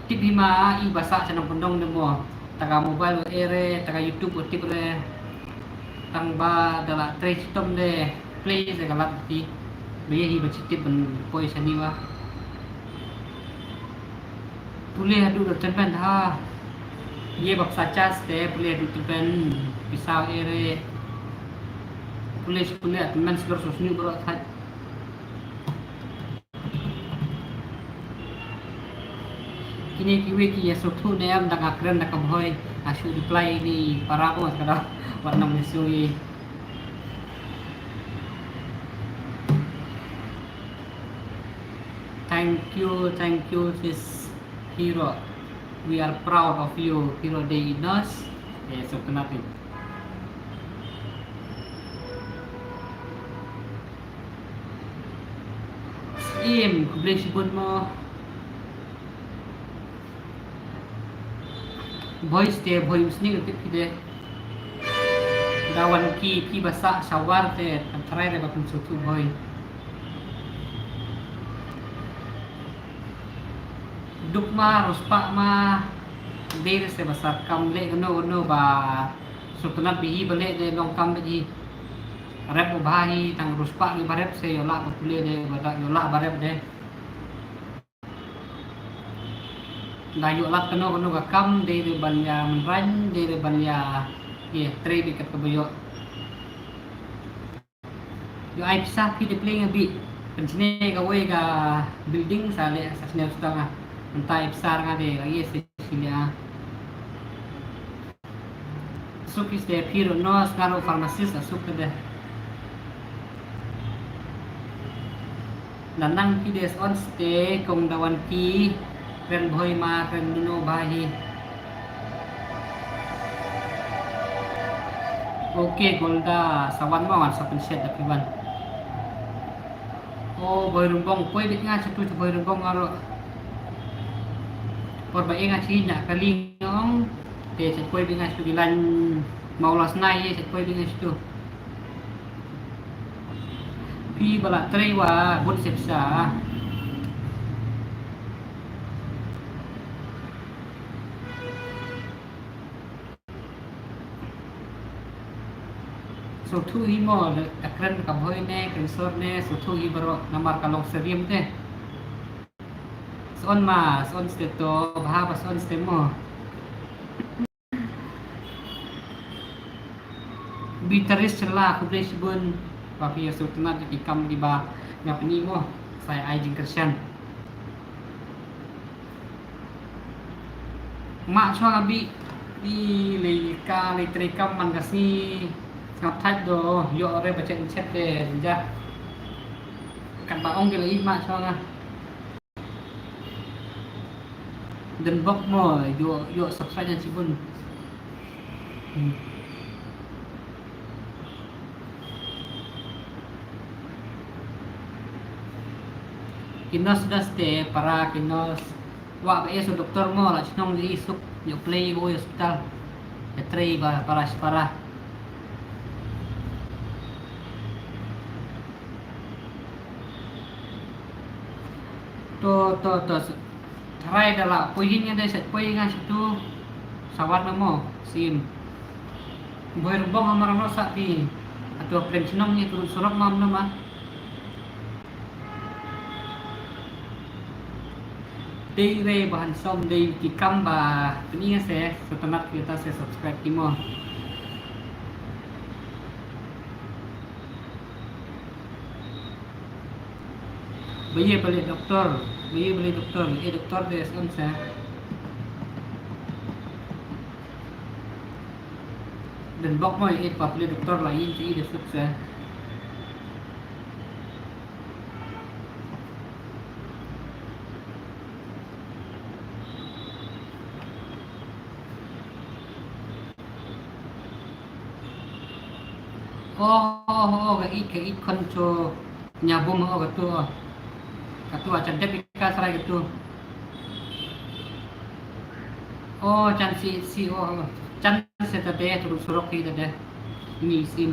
Tip hi ma i ba sah sha nongkyndong de mo. Ta ka mobile u ere, ta ka YouTube u tip re. Tang ba da la trei chitom de play de ka lat ti. Ba ïa hi ba chi tip ban poi shani wa. Pule haduh da tymmen ha. Ïa ba pisa charge te pule haduh tymmen. Pisa u ere. Pule shi pule tymmen slor sos ni bro thait. Kine kiwei ki ïa sngewthuh ne em da nga kren da ka Bhoi, nga shu reply ni para mo ka da wat nang ni sui. Thank you, thank you, sis Hero. We are proud of you, Hero Day Inos. Eh, so kenapa? Im, khublei shibun mo. Boys te, boy usni ka tip ki de. Da wan ki, ki ba sah shawar te, kan trai re ba kan sutu boy. Duk ma, ruspah ma, dei re se ba sah kam leh kano kano ba sultanat bihi ba leh de long kam bihi. Rep u bha hi tang ruspah ngi ba rep se ïoh lah ba pule de ba da ïoh lah ba rep de. Da ïoh lah kano kano ka kam dei re ban ïa mynrang dei re ban ïa Ye, trei beit kat kaba ïoh. Ïoh ai pisa phi da pleng beit. Pynshne kawei ka building sa leh sa sniew sdang ah. Mynta ai pisa nga de la ye se sini ah. Suk is de phi ro no sngaro pharmacist a suk de. Nanang phi des on ste kong dawan phi. Kren bhoi ma kren nuno bha hi. Okay, Golda, sa wan mo ngan sa pynshet da phi wan. O, bhoi rumbong, poi bit nga situ, bhoi rumbong aro. Por ba e nga si na kali ngong. Te sa poi bit nga situ bilan mau las nai, sa poi bit nga situ. Phi ba la trei wa bun sepsa. Sngewthuh hi mo, da kren ka bhoi ne, kren sor ne, sngewthuh hi baroh namar ka long seriam te. Son ma, son ste to, bha ba son ste mo. Bitaris chela, khublei shibun. Ba phi ïa sngewtynnat ïa ki kam kiba nga pyni mo. Sa ai jingkyrshan. Mah shuwa nga bih. Ï lei ka lei trei kam man ka sngi. Sngap thait do ïoh re ba chet chet de ja. Katba ong ki la ï mah shuwa nga. Dang bok mo ïoh ïoh subscribe na shibun. Hmm. Ki nurse da ste para ki nurse. Wa ba es doktor mo la chnong li suk ïoh play go hospital. Ïa trei ba para para. To to to. Tharai da la poi ïa nga dei sa poi nga situ. Sawat na mo sim. Boi rebong amar no sa pi. Atu pleng chnong ïa turun surok mam no ma. Dei re ba handsome dei ki kam ba pyni nga se, sa tanat kita se subscribe ki mo. Ba ye ba leh doktor, ba ye ba leh doktor, eh doktor de son sa. Dang bok mo eh ba leh doktor la ïa i de suk sa. Oh, oh, oh, ka ik, ka ik khon cho nya bum oh ka tu oh. Ka tu acha dep ka srai ka tu. Oh, chan si, si oh, chan se ta de tu surok hi ta de. Ni sim.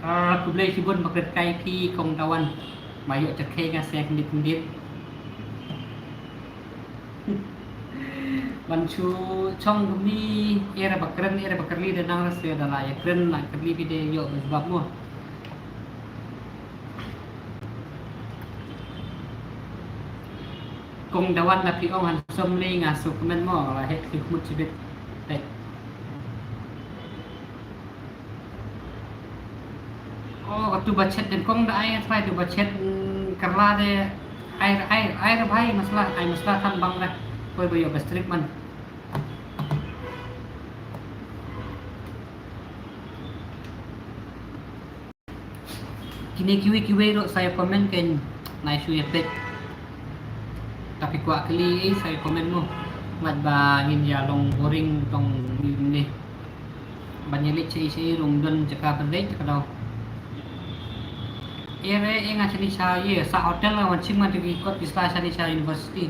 Ah, khublei shibun ba kren kai phi kong Dawan. Ba ïoh chakhei nga se khyndiat khyndiat. Ban shu chong kumni era ba kren era ba kyrli da nang ra se da la ïa kren la kyrli phi de ïoh ba jubab mo. Kong Dawan la phi ong handsome lei nga su comment mo la het ki khmut chibit. Pek. Oh, katu ba chet den kong da ai trai tu ba chet, mm, karla de ai ai ai ra bhai masla ai masla than bang da. Koi ba ïoh ba strict man. Kine kiwei kiwei ruh sa ïa comment kein nai shu ïa peit. Tapi kwah kylli ei sa ïa comment mo. Lait ba ngin ïa long boring tong ni. Ban ïa leit sha ei sha ei rung don jaka ban leit jaka daw. Ere e nga shani sha ïa sa hotel nga wan chim nga tu ki kot ki sla shani sha university.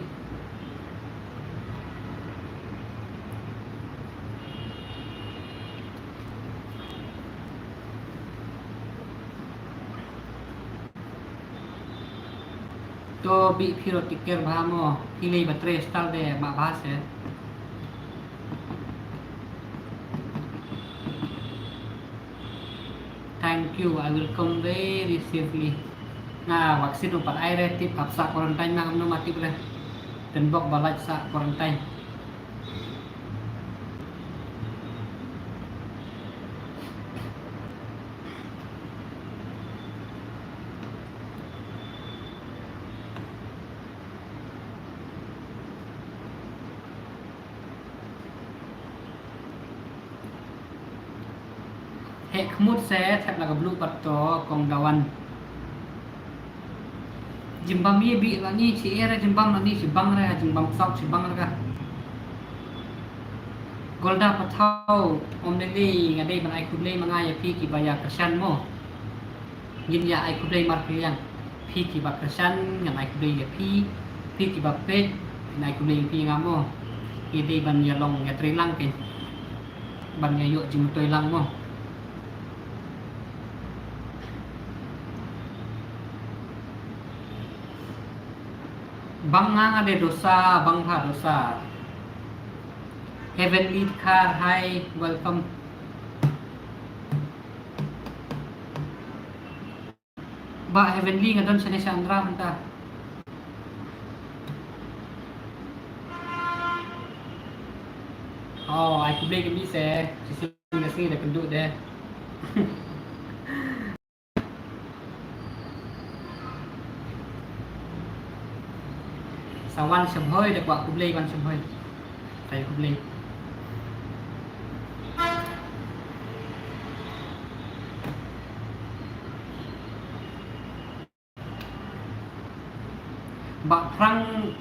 To bih phi ruh tiker bha mo, phi lei ba trei stal de ma bha se. Thank you, I will come very safely. Nga vaccine u pat ai re, tip hap sa quarantine ma, ngam no ma tip re. Ten bok ba lait sa quarantine. Heh khmut se thep la ka blue pat to kong Dawan. Jingbam ïa bi la ni chi era jingbam la ni chi bang ra jingbam sok chi bang ra. Golda Pathaw, om ne le nga dei ban ai khublei ma nga ïa phi kiba ïa kyrshan mo. Ngin ïa ai khublei marpiliang. Phi kiba kyrshan ngan ai khublei ïa phi. Phi kiba peit ngan ai khublei ïa phi nga mo. Ngi dei ban ïa long ïa trei lang kein. Ban ïa ïoh jingmyntoi lang mo. Bang nga nga dei dosa, bang ha dosa. Heavenly Khar, hi, welcome. Bah Heavenly nga don shane sha Andhra mynta. Oh, ai khublei ka mi se, shisien ka sngi da kynduh de. Sa wan sha Bhoi da kwah khublei wan sha Bhoi. Sa ïa khublei. Ba phrang,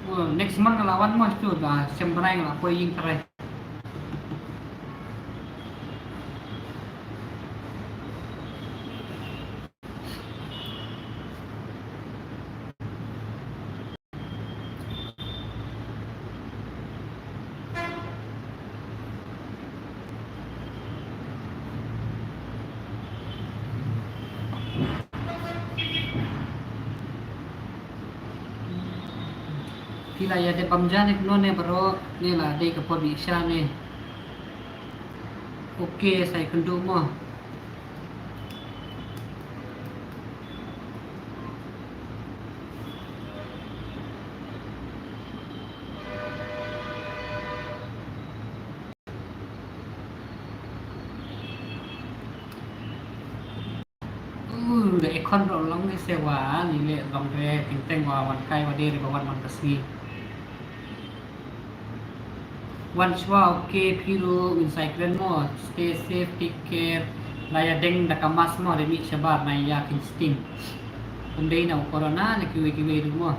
uh, next month nga la wan mo tu da sem bnai nga la poi ïing trai. Phi la ïa dep bam ja ne kumno ne baroh ne la dei ka por bi sha ne. Ok, sa ïa kynduh mo. Uh, da ekhon ruh long ni se wa, ni le long re, teng teng wa wan kai wa dei re ba wan man ka sngi. Wan shuwa, ok, phi ruh ngin sa ïakren mo, stay safe, take care. La ïa deng da ka mask mo, da mih shabar, na ïa kin sting. Ym dei na u corona, na kiwei kiwei ruh mo.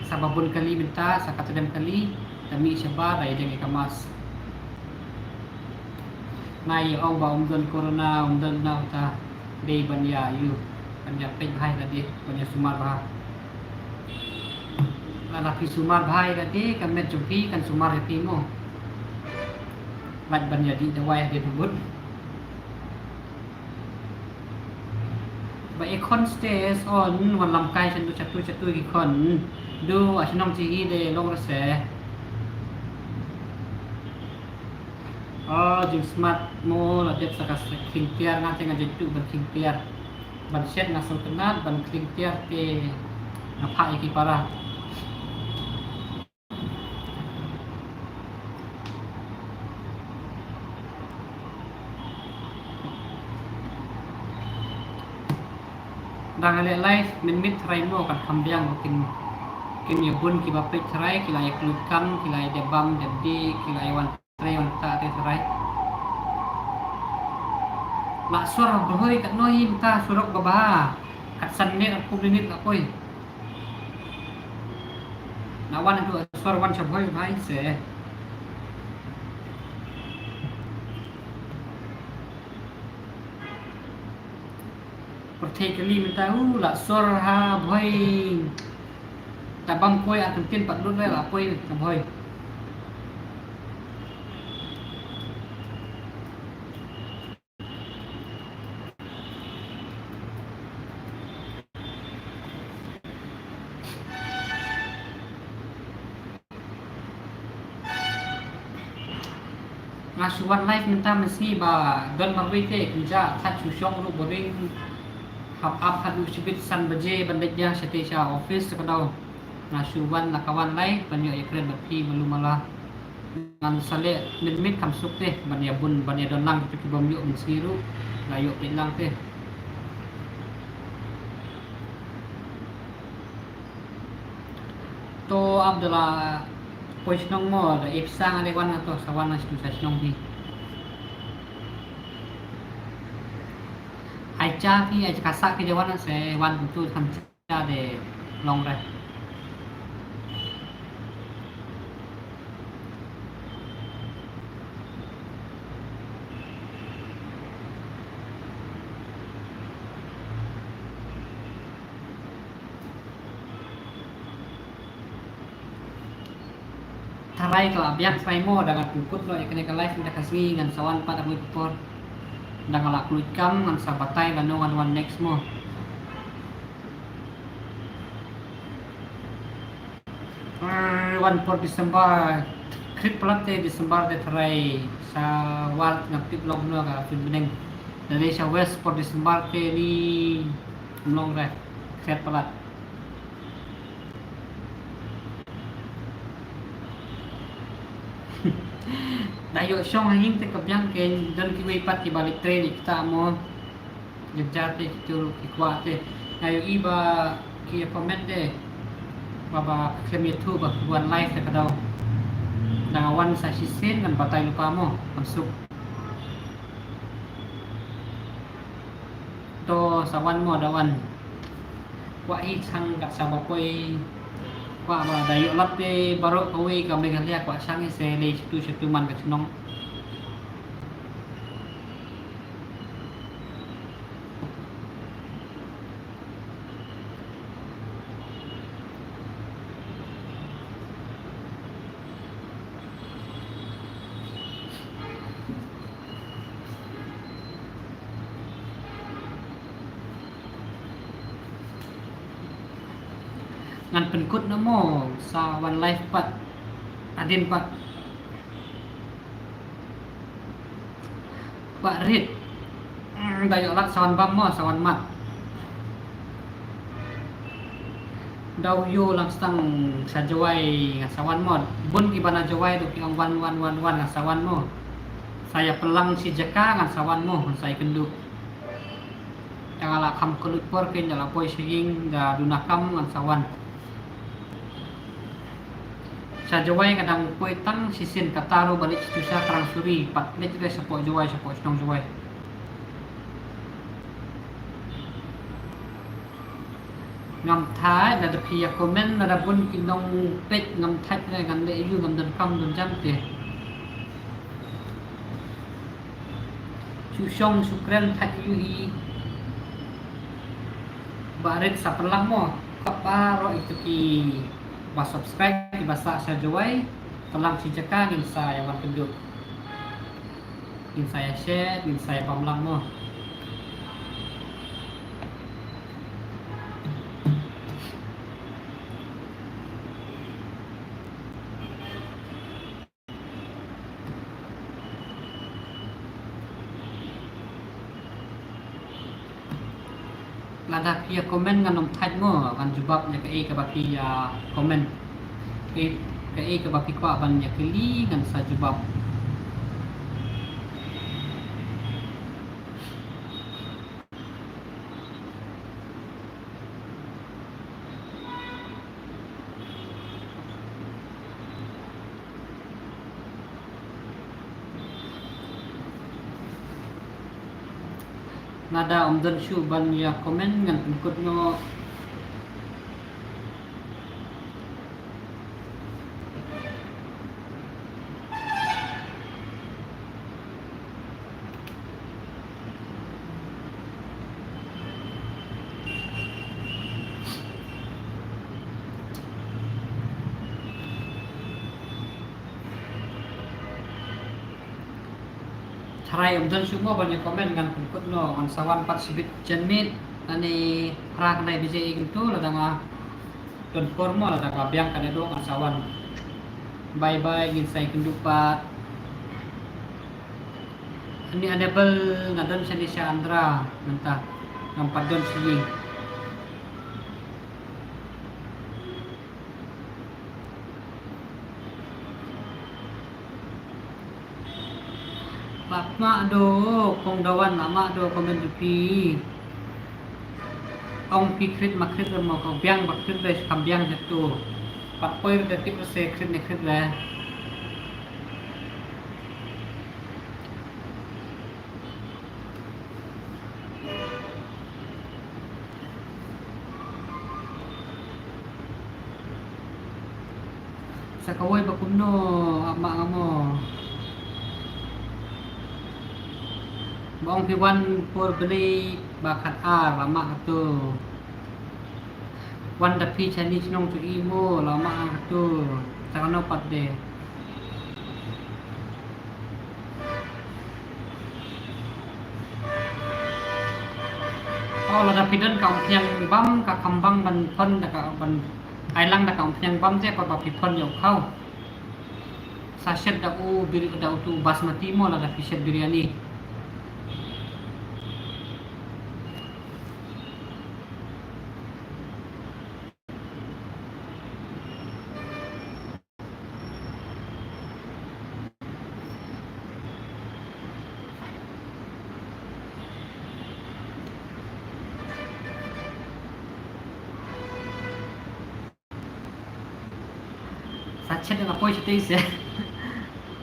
Sa ba bun kali mynta, sa ka tdem kali, da mih shabar, da ïa deng da ka mask. Nga ïa ong ba ym don corona, ym don na uta, dei ban ïa ïu, ban ïa peit bha ïa lade, ban ïa sumar bha. Lada phi sumar bha ïa lade, ka met jong phi kan sumar ïa phi mo. Lait ban ïa dih dawai hadien habud. Ba ekhon stay on, wan lam kai sha tu sha tu sha tu ki khon. Du, a shnong jong ngi de long rese. Oh, jingsmat mo la dep sa ka khlieng tiar, nga te nga jatuh ban khlieng tiar. Ban shet nga sngewtynnat ban khlieng tiar te nga phah ïa ki para. Dang leh live mynmiet tharai mo kan kham biang, kin, kin ïa bun kiba peit tharai, ki la ïa klut kam, ki la ïa dep bam dep dih, ki la ïa wan tharai wan ktah te tharai. La sor ha Bhoi katno hi mynta surok ba bha. Kat san minit arphew minit la poi. Na wan haduh sor wan sha Bhoi bha hi se. Pyrthei kali mynta u la sor ha Bhoi. Ta bam koi a kyntien pat lut le la poi ha Bhoi. Nga shu wan live mynta mynsngi ba don marwei te kynja thait shu shong ruh boring. ap haduh shibit san baje ban leit ïa shatei sha office sa ka daw. Nga shu wan la ka wan lai ban ïoh ïakren bad phi malu mala. Ngan sa leh mynmiet kham suk te ban ïa bun ban ïa don lang kito ki bym ïoh mynsngi ruh. La ïoh peit lang te. To Abdullah poi shnong mo da ip sang ale wan to sa wan na situ sa shnong hi. Ai cha ki ai ka sa ki de wan se wan tu tham cha de long re. Tharai ka la biang tharai mo da ngan pynkut noh ïa kane ka live mynta ka sngi ngan sa wan pat ha kawei ka por. Da nga la khlud kam ngan sa batai lano ngan wan next mo. Ar, wan por December. Khrip palat te December te tharai sa war nga tip long no ka fin bneng. Dari sa west por December te ni mlong re. Khrip palat. Da ïoh shong hanging te ka biang ke don kiwei pat kiba leit train ïa kita mo. Jynjar te kitu ki kwah te. Nga ïohi ba ki comment te ba ba khlem ïathuh ba ki wan live te ka daw. Da nga wan sa shisien ngan batai lypa mo kan suk. To sa wan mo da wan. Kwah hi chang kat sa ba poi. Kwah ba da ïoh lap te baroh kawei ka Meghalaya kwah chang hi se lei situ situ man ka chnong. Ngan pynkut na mo sa wan live pat. Adin pat. Ba rit. Mm, da ïoh lak sa wan bam mo sa wan mat. Daw ïoh lang stang sa Jowai nga sa wan mo. Bun ki bana Jowai do ki ong wan wan wan wan nga sa wan mo. Sa ïa pynlang shi jaka nga sa wan mo sa ïa kynduh. Ïa nga la kham kyllut por kein da la poi sha ïing da duna kam ngan sa wan. Sha Jowai nga dang poi tang shisien kata ruh ba leit sha Tyrang Suri pat leit re shapoh Jowai shapoh shnong Jowai. Ngam thait lada phi ïa comment lada bun ki nong peit ngam thait re ngan leh ïa u ngam don kam don jam te. Shu shong shu kren thait ïa u hi. Ba rit sa pynlang mo. Kaba ro itu ki ba subscribe ki ba sa sha Jowai. Pynlang shi jaka ngin sa ïa wan kynduh. Ngin sa ïa share ngin sa ïa pynlang mo. Lada phi ïa comment ngan ym thait mo ngan jubab ïa kaei kaba phi ïa comment. Kaei, kaei kaba phi kwah ban ïa kylli ngan sa jubab. Lada ym don shuh ban ïa comment ngan pynkut noh. Tharai ym don shuh mo ban ïa comment ngan pynkut noh ngan sa wan pat shibit janmiet lane phra khyndai baje ïa kyntu lada nga don por mo lada ka biang ka dei dok ngan sa wan. Bye bye ngin sa ïa kynduh pat. Ani enable nga don shane sha Andra mynta. Ngam pat don shi ïing. Lah mah do, kong Dawan, lah mah do comment jong phi. Ong phi khrit ma khrit re mo, ka biang ba khrit re, kam biang jatu. Pat poi re tip re se khrit ne khrit re. Sa kawei ba kumno, ah, ma nga mo. Ba ong phi wan por bnai ba khat ar, lah ma katu. Wan da phi shane shnong tu i mo, lah ma katu. Sa kano pat de. Oh, lada phi don ka umphniang bam, ka kham bang ban phon da ka, ban ai lang da ka umphniang bam te, pat ba phi phon ïa u khaw. Sa shet da u bir-, da utu basmati mo, lada phi shet biryani. Sa chet na poi chet se.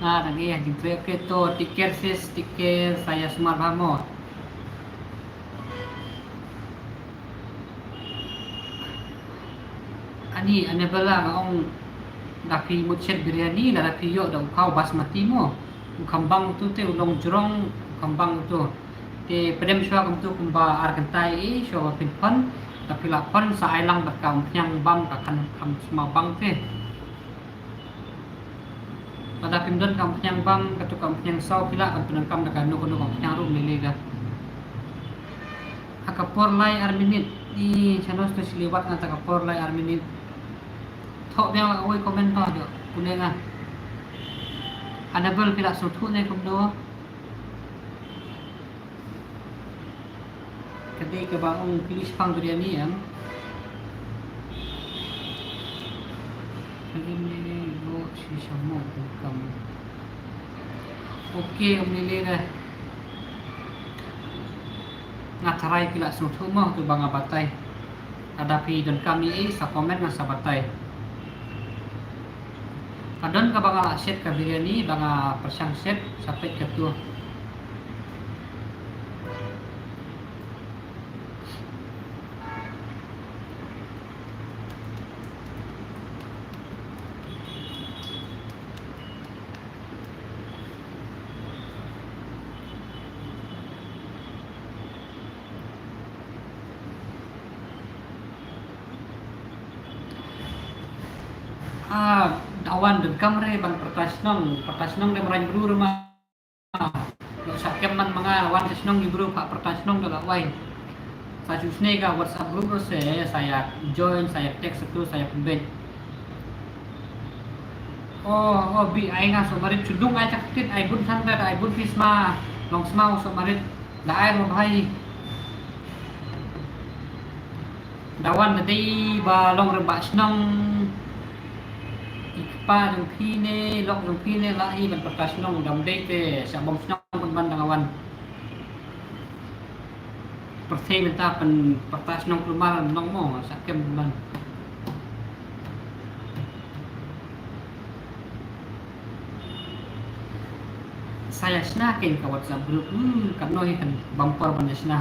Ah, dang ïa jingtrei. Okay to, take care sis, take care, sa ïa sumar bha mo. Ani, Annabella nga ong da phi mut shet biryani, lada phi ïoh da u khaw basmati mo. U kham bang tu te u long jrong, u kham bang tu. Te pdem shuwa kumtu kumba ar kynta i shuwa ba phin phon, da phi la phon sa ai lang bad ka umphniang bam ka kham, kham sma bang te. Lada phim don ka umphniang bam, katu ka umphniang saw phi lah ban pyndonkam da kano kano ka umphniang ruh, ym lei lei da. Ha ka por lai ar minit, i chano sto sili wat nga ta ka por lai ar minit. Thoh biang la kawei comment to, dok pule nga. Annabel phi la sngewthuh ne kumno? Ka dei kaba ong phi la shipang biryani em. Ka dei ne lo shi shamok kam. Okay, ym lei lei re. Nga tharai phi la sngewthuh mo tu ba nga batai. Lada phi donkam ei ei sa comment ngan sa batai. Ka don kaba nga la shet ka biryani ba nga pyrshang shet sa peit katu. Ah, da wan donkam re ban pyrta shnong, pyrta shnong de mrain bru re ma. Lo sa kem man ma nga wan sha shnong i bru pha pyrta shnong da la wai. Sa shu sne ka WhatsApp group ro se sa ïa join, sa ïa text tu, sa ïa pynbeit. Oh, oh, bi ai nga so marit shu dung ai chak tit ai bun san da ai bun phi sma, long sma so marit da ai mo bhai. Da wan da dei ba long rangbah shnong, i kpa jong phi ne, lok jong phi ne, la i ban pyrta shnong, dam dei te sa bom shnong ban ban da nga wan. Pyrthei mynta pyn pyrta shnong kulmar nong mo sa kem ban. Sa ïa shna kein ka WhatsApp group, hmm, katno hi kan bam por ban ïa shna.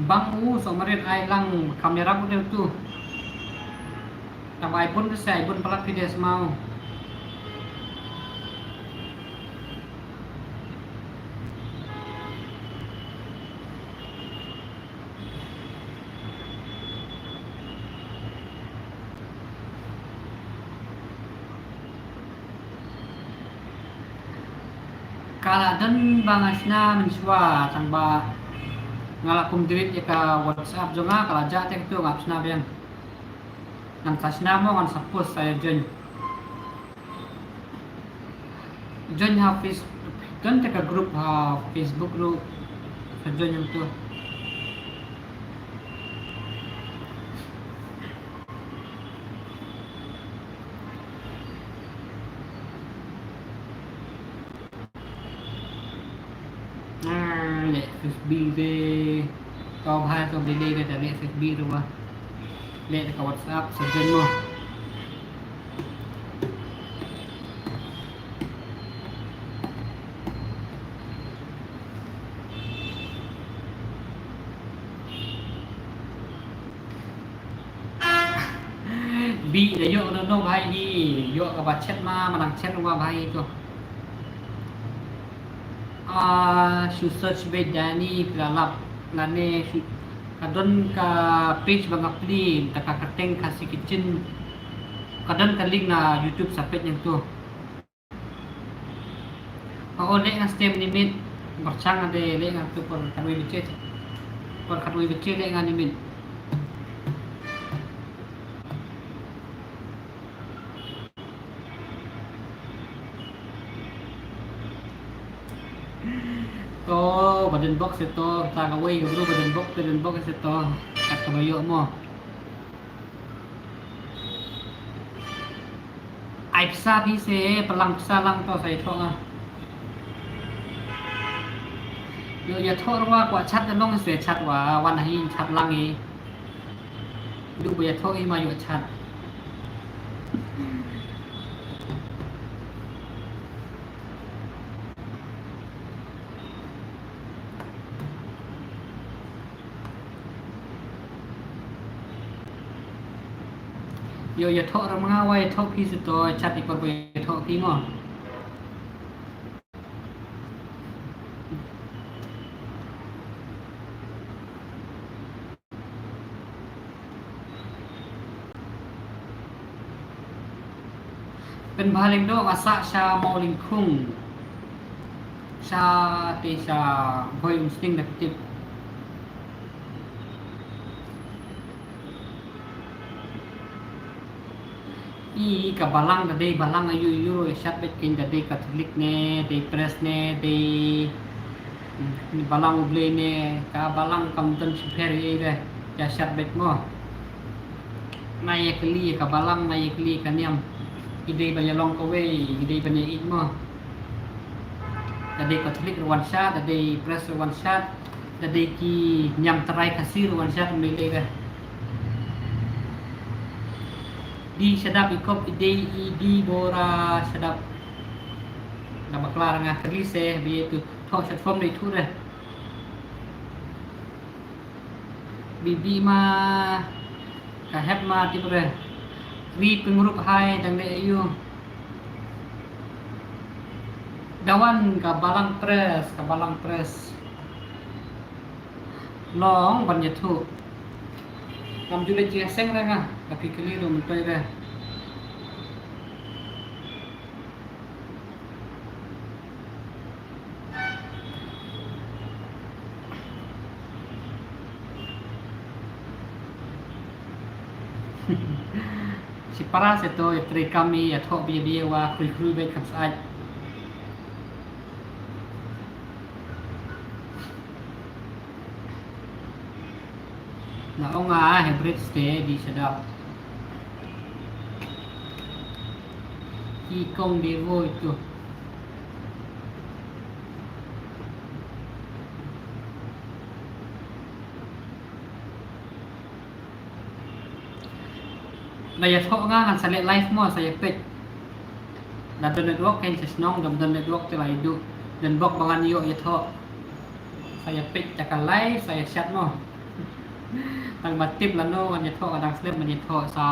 Bang u so marit ai lang kam ïarap u dei tu. Tang ai bun de sa ai bun palat phi de smaw. Ka la don ba nga shna mynshuwa tang ba nga la kum delete ïa ka WhatsApp jong nga, ka la jah te katu ngap shna biang. Ngan sa shna mo ngan sa post sa ïa join. Join ha Face-, Don te ka group ha Facebook ruh, ka join hangto. Ah, leh F B te. To bha to, leh leh te leh F B ruh. Leh ka WhatsApp sa join mo. Bi da ïoh no no bha hi, ïoh kaba chet ma, ma nang chet ruh bha hi to. Ah, shu search beit da ni ka lap lane shu ka don ka page ba nga plie da ka kyrteng Khasi Kitchen. Ka don ka link na YouTube sa page nangto. Hooid, leh nga stem ni miet. Pyrshang de leh nga tu por khatwei baje. Por khatwei baje leh nga ni miet. To, ba don bok se to, ta kawei ka bru ba don bok, ba don bok se to. Kat kaba ïoh mo. Ai pisa phi se, pynlang pisa lang to sa ïathoh nga. Ïoh ïathoh ruh kwah chat da long se chat wa, wan hi chat lang hi. Duh ba ïathoh hi ma ïoh chat. Ïoh ïathoh ruh ma nga, wa ïathoh phi se to, chat i por ba ïathoh phi mo. Pynbha Lyngdoh nga sah sha Mawlyngkhung. Sha te sha Bhoi Umsning da ka tip. I ka balang da dei balang aïu aïu ruh ïa shat beit kein, da dei Katholik ne, dei Pres ne, dei, mm, balang U Blei ne, ka balang kam don shipher ei ei re, ïa shat beit mo. Nai ïa kylli ïa ka balang, nai ïa kylli ïa ka niam. Ki dei ban ïa long kawei, ki dei ban ïa ïeit mo. Da dei Katholik ruh wan shat, da dei Pres ruh wan shat. Da dei ki niam trai Khasi ruh wan shat, ym lei lei re. Di Shadap i kop i dei i Di Bora Shadap. Da bakla nga kylli se, bi tu thoh short form dei tu re. Bi bi ma ka hep ma tip re. Ri pyngruk hai dang dei aïu. Da wan ka balang Pres, ka balang Pres. Long ban ïathuh. Ngam ju leit jingïaseng re nga, ka phi kylli ruh myntoi re. Shipara se to, ïa trei kam ïa thoh bia bia wa khrui khrui beit kam sait. Na ong a hybrid ste di sedap. Ki kong di voi tu. Na ïa thoh nga ngan sa leh live mo sa ïa peit. Na don network kein sa shnong, don don network te la idu. Don bok ba ngan ïoh ïa thoh. Sa ïa peit ta ka live sa ïa chat mo. Tang ba tip la no ngan ïa thoh, ngan dang slem ngan ïa thoh sa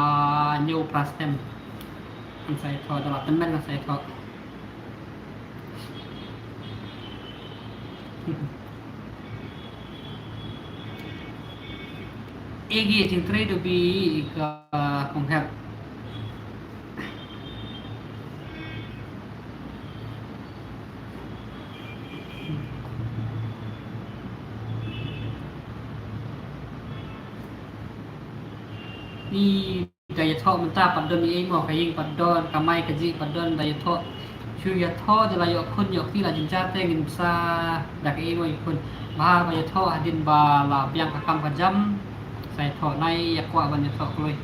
ñiew prastem. Ngan sa ïa thoh da la temen ngan sa ïa thoh. Egi jingtrei do bi ka kong hep. Ni Da ïathoh mynta pat don ei mo, ka ïing pat don, ka mai ka jih pat don, da ïathoh. Shu ïathoh da la ïoh khun ïoh kti la jynjar te ngin bsa da kaei mo ïoh khun. Bha ba ïathoh hadien ba la biang ka kam ka jam. Sa ïathoh nai ïa kwah ban ïathoh kloi.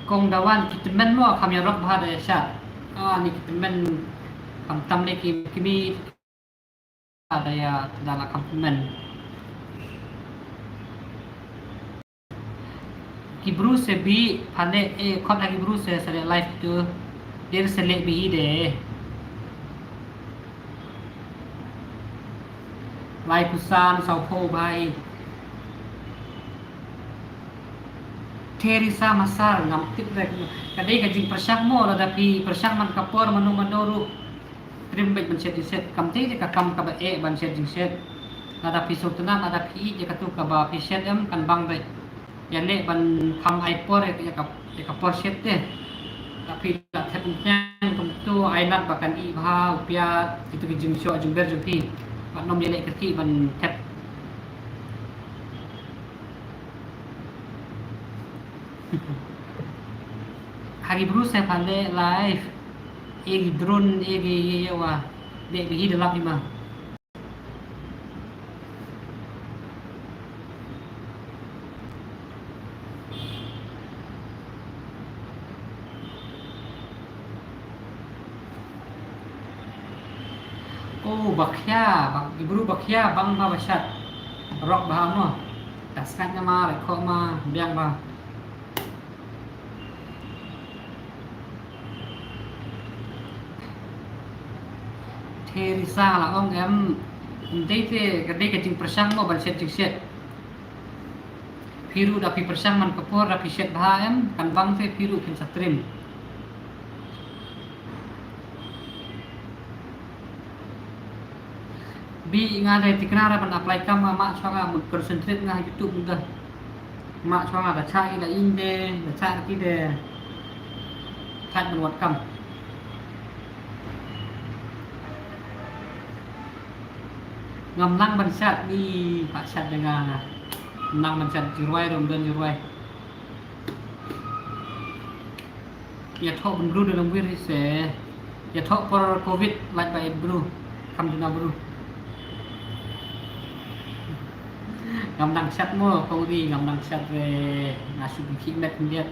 Kong Dawan, ki tymmen mo kham ïarok bha da ïa shad. Ah, ni ki tymmen kham tam ne ki kmie da ïa da la kham tymmen. Ki bru se bi phane e khot ha ki bru se se live tu. Dir se le bi hi de. Lai kusan sau pho bai. Teresa Masar ngam tip rek. Ka dei ka jingpyrshang mo lada phi pyrshang man ka por mano mano ruh. Trim beit ban shet jingshet. Kam dei ka kam kaba eh ban shet jingshet. Lada phi sngewtynnat lada phi ïeit ïa katu kaba phi shet em kan bang beit. Ïa leh ban kham ai por ïa ka, ïa ka por shet te. Lada phi la thep ïa kumtu ai lad ba kan ih bha u piat kitu ki jingshoh jingber jong phi. Bad nym ïa leh kyrkieh ban thep. Ha ki bru se pha leh live. Ïa ki drone ïa ki ïa ïa wa. Leh bi hi da lap hi ma. Oh, ba khia, ba, ki bru ba khia, bang ba ba shat. Rok ba mo. Ta sngat nga ma, rek kho ma, biang ba. Teresa la ong em, ym dei te, ka dei ka jingpyrshang mo ban shet jingshet. Phi ruh da phi pyrshang man ka por da phi shet bha em, kan bang te phi ruh phin sa trim. Bi nga dei tikna ra ban apply kam ma ma chwa nga mut concentrate nga ha YouTube mut da. Ma chwa nga da cha i la ing de, da cha ki de. Thait ban wat kam. Ngam nang ban shat ni pa shat de nga. Nang ban shat jirwai rom don jirwai. Ïathoh bun bru da lang wir se. Ïathoh por covid lait ba bru. Kam duna bru. Ngam nang shat mo kong ri ngam nang shat re. Nga shu ki met ndiat.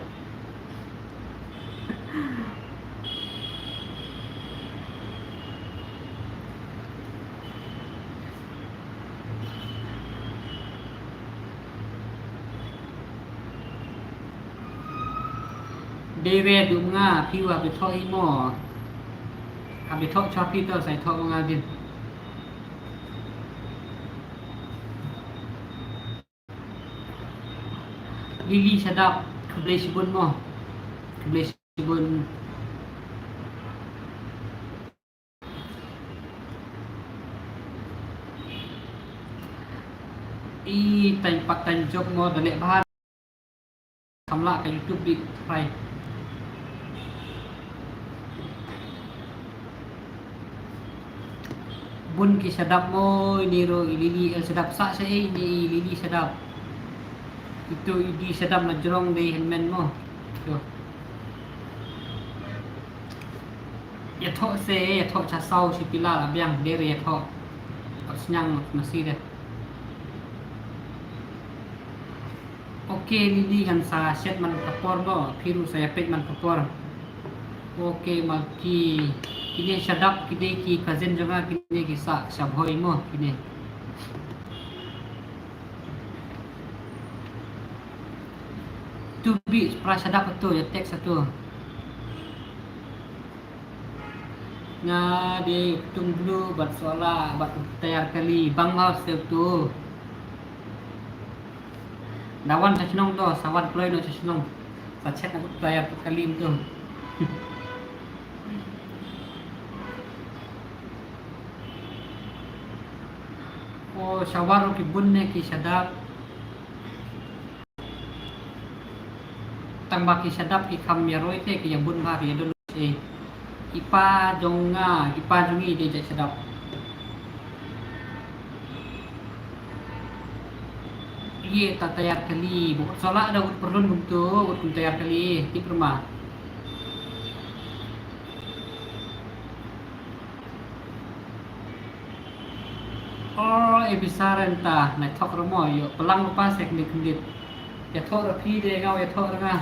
Dei re dum nga phi wa bi thoh i mo. Ha bi thoh chwa phi to sai thoh nga din. Lily Shadap khublei shibun mo. Khublei shibun. I tang pat tang jop mo da leh bha. Samla ka YouTube bit try. Bun ki Shadap mo ini ro i Lily el Shadap sa sa ini i Lily Shadap. Itu i di Shadap na jrong dei hynmen mo. Yo. Ïathoh se, ïathoh cha saw shi pila la biang, der ïathoh. Ap sñiang masi de. Ok, Lily ngan sa shet man ka por mo, phi ruh sa ïa peit man ka por. Ok, Malki. Kine Shadap, kine ki cousin jong nga, kine ki sa, Shabhoi mo, kine. Tu bi pra Shadap tu ïa text tu. Nga dei Ktung Blue bad Sola bad Tayar Kali bang ma se tu. Da wan cha chnong to, sa wan kloi no cha chnong. Sa chet na Tayar Kali tu. O, shawar ki bun ne ki Shadap. Tang ba ki Shadap ki kham ïa roi te ki ïa bun ba ki ïa don. Eh, i pa jong nga, i pa jong i dei jait Shadap. I Ye ta tayar kali, bok sola da ut perlun bumtu, ut kum tayar kali, tip rumah. Oh, e bisa renta, na thok rumo, yo, pelang lupa sek ni kendit. Ya thok rapi de ngau, ya thok renga.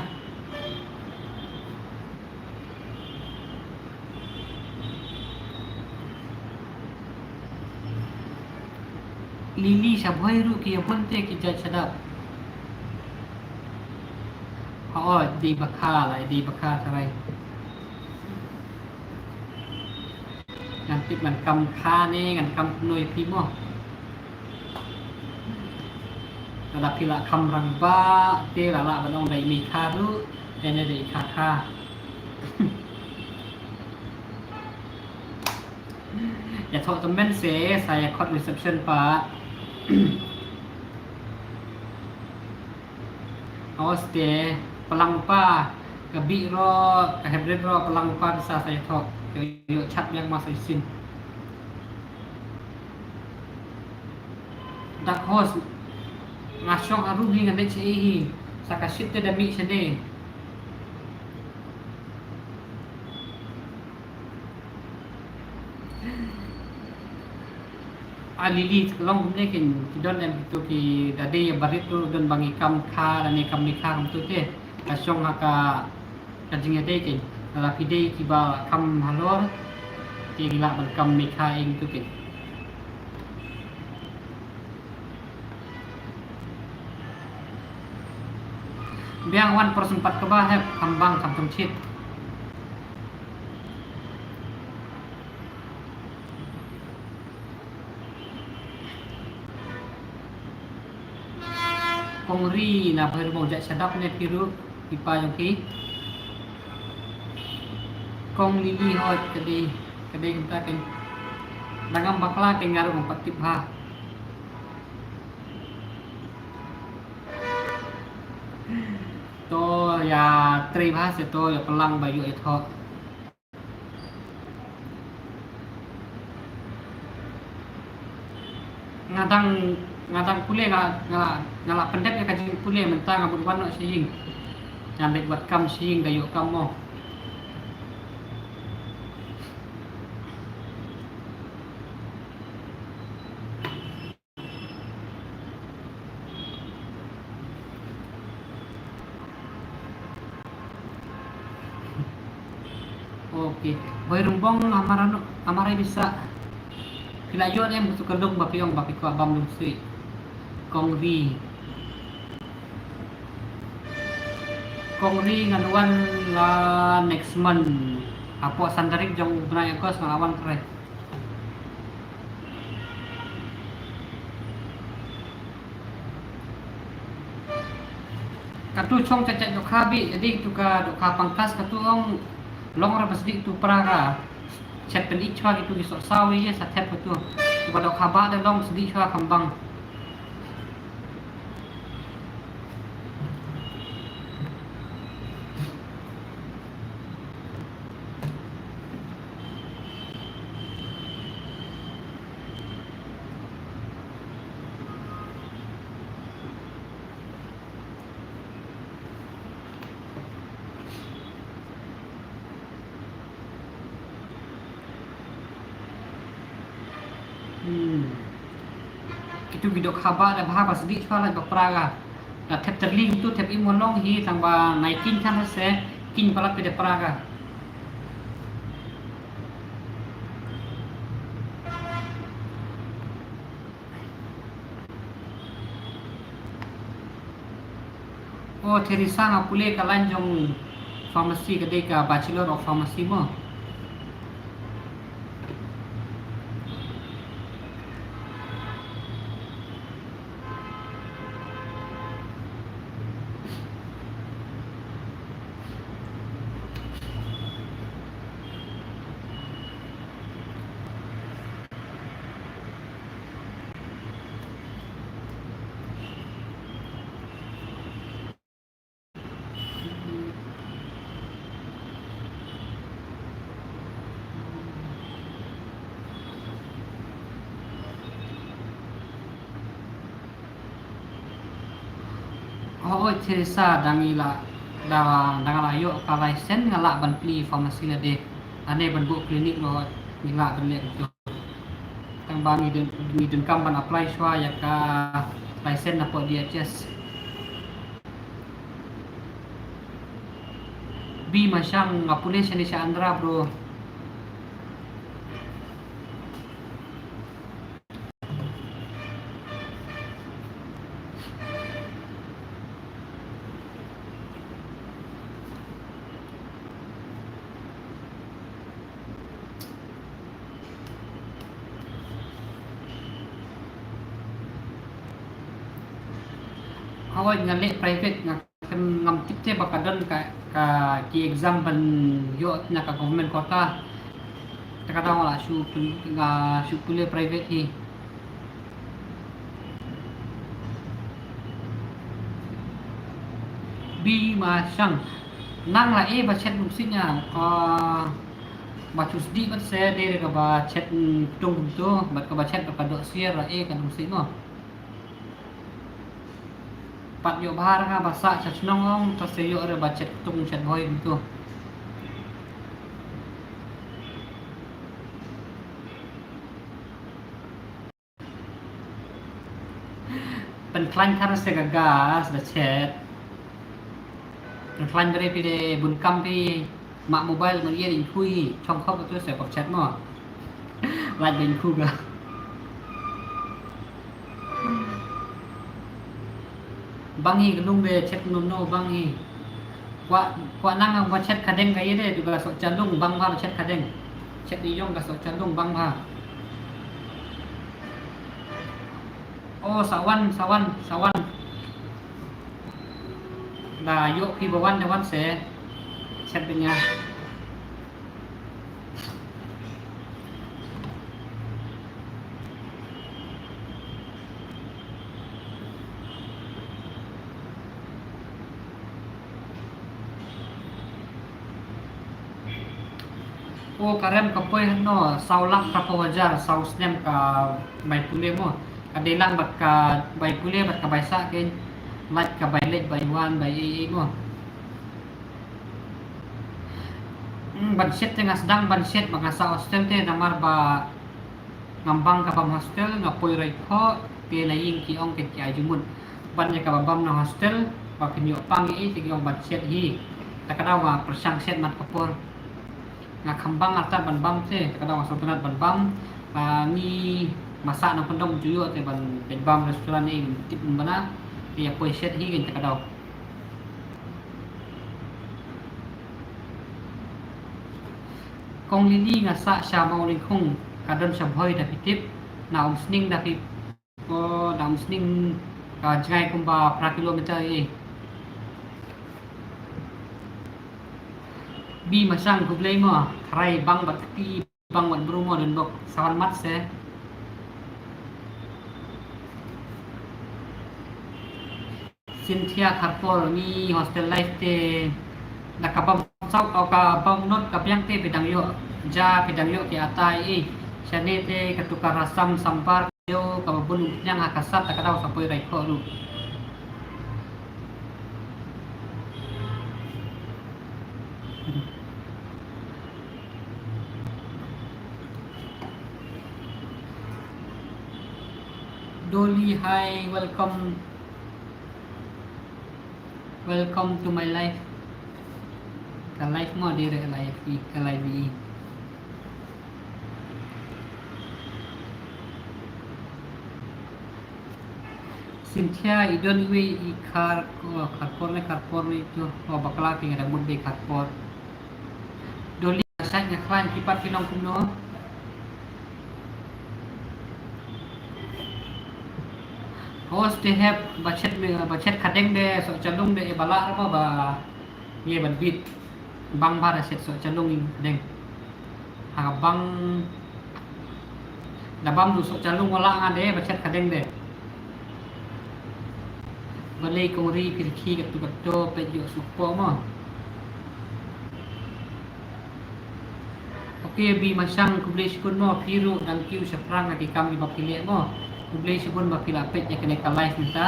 Lili shaboi ruh ki ya bonte ki jait shadap. Oh, di bakha la, di bakha sarai. Ngan tip ngan kam kha ne, ngan kam noi pi mo. Lada phi la kam rang ba, te la la ban ong dei mi kha ruh, te ne dei kha kha. Ya thok temen se, saya kot reception pa. Awas te, pelang pa, ka bi ro, ka hybrid ro, pelang pa bisa saya thok. Yo, yo chat yang masa isin. Dak hos, nga shong haru hi ngan dei che hi, sa ka shit te da mi che de. A Lili, long kumne kin, ki don em tu ki da dei ya barit tu don bangi kam kha, da ne kam mi kha kum tu te. Ka shong ha ka, ka jingïadei kein. Lada phi dei kiba kham halor, te ki lah ban kam mi kha ing tu kein. Biang wan person pat kaba hep kham bang kham chongchit. Kong Ri na Bhairmawng jait shadap ne phi ruh, i pa jong ki. Kong Lili hoi, ka dei, ka dei kumta kein. Da ngam bakla kein nga ruh ngam pat tip ha. To ya trei bha se to ya pelang ba yu e thok. Nga dang, nga dang pule nga, nga, nga la pyndep ïa ka jingpule mynta nga mut wan noh sha ïing. Nga leit wad kam sha ïing da ïoh kam mo. Ok. Boi Rumbong, amar ano, amar ai bisa. Phi la ïoh ne em tu ka lung ba phi ong ba phi kwah bam lungsi. Kong Ri. Kong Ri ngan wan la next month. Hapoh san tarik jong u bnai August ngan wan kre. Katu chong cha cha dohkha bi, jadi tu ka dohkha pangkas katu ong long ra ba sdih tu pra ka. Chet pynïaid chwa kitu ki soh saw ïa sa thep katu. Tu ka dohkha ba da long sdih chwa kham bang. Hmm. Kitu ki dohkha ba da bha ba sdih chwa lait ba pra ka. Da thep tyrli tu thep im wan long hi tang ba nai king kan se king palat pe da pra ka. Oh, Theresa nga pule ka line jong pharmacy ka dei ka Bachelor of Pharmacy mo. Hooid Theresa, dang ngi lah, dang, dang la ïoh ka license nga lah ban plie pharmacy lade. Lane ban buh clinic ruh ngi lah ban leh kumto. Tang ba ngi don, ngi donkam ban apply shuwa ïa ka license na pdeng D H S. Bi Mashang, nga pule shane sha Andhra, bro. Hooid, nga leh private, nga kan, ngam tip te ba ka don ka, ka ki exam ban ïoh na ka government quota. Te ka daw nga la shu pul-, nga shu pule private hi. Bi Mashang, nang la e ba chet num sinya, ah, ba chus di bat se de ka ba chet, mm, tung tu, bat ka ba chet ka do sier la e ka num sinya. Pat ïoh bha nga ba sah sha shnong ong, ta se ïoh re ba chet tung chet bhoi tu. Pynkhlaiñ thar se ka gas da chet. Pynkhlaiñ bare phi de bun kam phi. Mah mobile mah ïa ring khui, chong khop tu se pop chat mo. Lait ring khu ga. Bang hi ka lung de chat no no bang hi. Kwa, kwa nang ba chat ka deng ka ïa de tu ka sok chalung bang ba chat ka deng. Chat ni yong ka sok chalung bang ba. Oh, sawan, sawan, sawan. Da ïoh phi ba wan da wan se. Chat benya. O ka rem ka poi hano, saw lak ka poi hajar, saw snem ka bai pule mo. Ka dei lang bad ka bai pule bad ka bai sah kein, lait ka bai leit bai wan bai ei ei mo. Hmm, ban shet te nga sdang ban shet ba nga sah hostel te namar ba ngam bang ka bam hostel, nga poi roi pho, te na ïing ki ong ken ki ai jumut. Ban ïa ka ba bam na hostel, ba phin ïoh pang ïa i, te ki ong ban shet hi. Ta ka daw nga pyrshang shet mat ka por. Nga kham bang artat ban bam te, ta ka daw nga sngewtynnat ban bam. Ba ngi masa na pyndong ju ïoh te ban peit bam restaurant i, tip bana, te ïa poi shet hi ken ta ka daw. Kong Lili nga sah sha Mawlyngkhung, ka don sha Bhoi da phi tip, na Umsning da phi, ko na Umsning ka jngai kumba phra kilometer i. Bi Mashang khublei mo, tharai bang bad kti bang wat bru mo don bok sawan mat se. Cynthia Kharpor, ngi hostel life te da ka bam saw, o ka bam not ka biang te phi dang ïoh ja, phi dang ïoh ki atai i. Shane te ka tukar rasam sambar ïoh ka ba bun nyang ha ka sat ta ka daw sa poi rai kho ruh. Dolly, hi, welcome. Welcome to my life. Ka life mo dire life i, ka life i. Cynthia, i don iwei i Khar, oh, Kharpor ne, Kharpor ne tu, oh, bakla ki nga da mut dei Kharpor. Dolly, nga shait nga khlaiñ, phi pat phi long kumno? Host te hep, ba chet me, ba chet khadeng de, sok chalung de, e ba lah re mo ba, ye ban bit. Bang ba da chet sok chalung i khadeng. Ha bang, da bam du sok chalung wala nga de, ba chet khadeng de. Balei kong ri pyrkhi katto katto peit ïoh suk po mo. Ok, Bi Mashang khublei shibun mo, phi ruh dang kiew shaphrang ha ki kam kiba phi leh mo. Khublei shibun ba phi la peit ïa kane ka live mynta.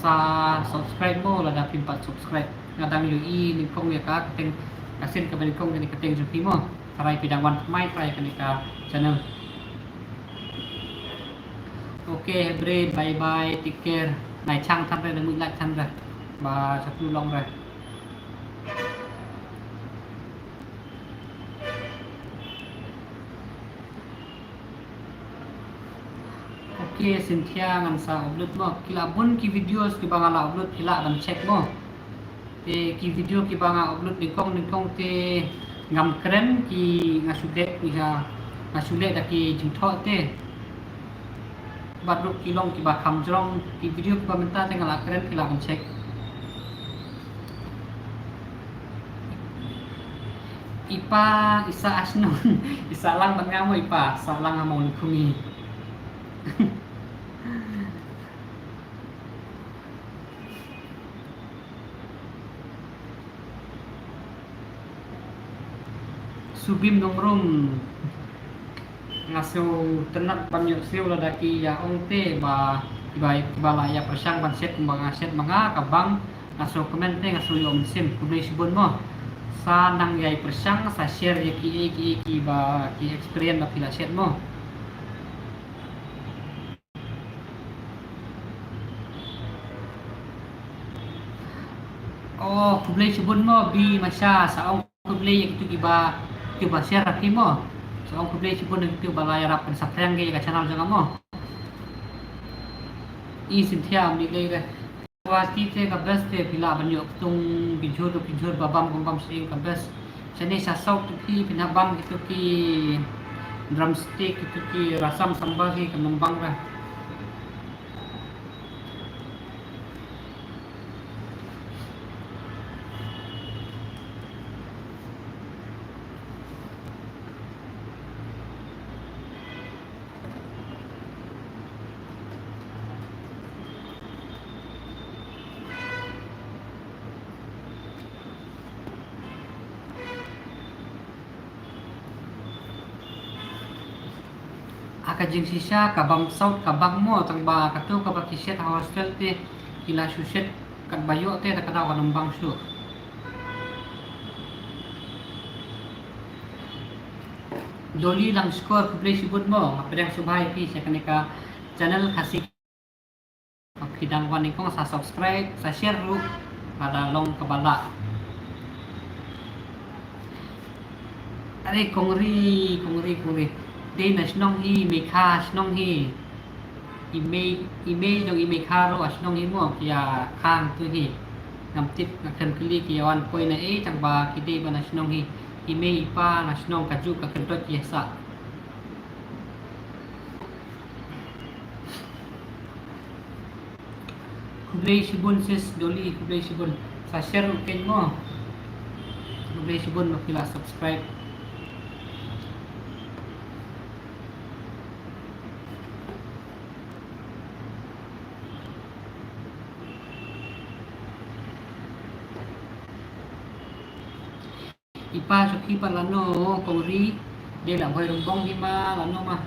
sa subscribe mo, lada phim pat subscribe. Nga dang ïohi nyngkong ïa ka kyrteng, ka sien kaba nyngkong kane ka kyrteng jong phi mo. Tharai phi dang wan thymmai tharai kane ka channel. Okay, Hebrew, bye bye, take care. Nai chang than re, nang mut lak than re. Ba sa tu long re. Okay, Cynthia, ngan sa upload mo. Ki la bun ki videos kiba nga la upload, phi lah ban check mo. Te ki video kiba nga upload nyngkong nyngkong te ngam kren, ki nga shu leh, ki nga, nga shu leh da ki jingthoh te. Bad ruh ki long kiba kham jrong, ki video kiba mynta te nga la kren, phi lah ban check. I pa, i sah ha shnong, i sah lang bad nga mo i pa, sah lang ha Mawlyngkhumi. Subim Nongrum, nga sngewtynnat ban ïohsngew lada ki ïa ong te ba, ba, ba la ïa pyrshang ban shet kumba nga shet ma nga ka bang, nga sngewkmen te nga sngew ïoh mynsiem, khublei shibun mo. Sa nang ïa pyrshang, sa share ïa kiei kiei kiba ki experience ba phi la shet mo. Oh, khublei shibun mo, Bi Masha, sa ong khublei ïa kitu kiba, kiba share ha phi mo. Sa ong khublei shibun ïa kitu ba la ïarap ban subscribe ïa ka channel jong nga mo. I Cynthia, ym lei lei re. Guwahati te ka best te, phi lah ban ïoh ktung ki jhur, ki jhur ba bam, bam, bam shane ka best. Shane sha South te phi, phin hap bam kitu ki drumstick, kitu ki rasam sambar ki, kam nang bang re. Ha ka jingshisha ka bam South ka bang mo, tang ba katu kaba ki shet ha hostel te ki la shu shet katba ïoh te, da ka daw ka nang bang shuh. Dolly Langskor, khublei shibun mo, nga pdiang sngewbha ïa phi sha kane ka channel Khasi. Phi dang wan nyngkong sa subscribe, sa share ruh, lada long kaba lah. Are kong Ri, kong Ri, kong Ri. Dei na shnong hi, Mei Kha shnong hi. I mei, i mei jong i Mei Kha ruh ha shnong hi mo, ki ïa khang tu hi. Ngam tip, nga kren kylli ki ïa wan poi na ei, tang ba ki dei ba na shnong hi. I mei i pa na shnong kajuh ka kyntoit ki ïa sah. Khublei shibun sis Dolly, khublei shibun. Sa share ruh kein mo. Khublei shibun ba phi la subscribe. I pa shu ki pat lano kong Ri, dei la Bhoi Rymbong hi ma lano ma.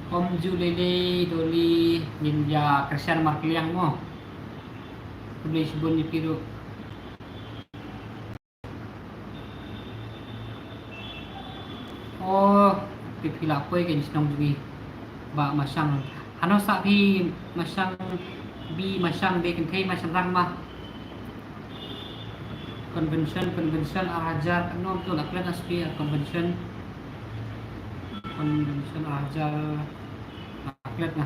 Om ju lei lei Dolly, ngin ïa kyrshan markylliang mo. Khublei shibun ïa phi ruh. Oh, phi, phi la poi kein shnong jong ngi. Bah Mashang. Hano sah phi Mashang, Bi Mashang, dei kynthei Mashang rang ma. Convention, convention ar hajar, katno to la klet na spi convention. Convention ar hajar la klet na.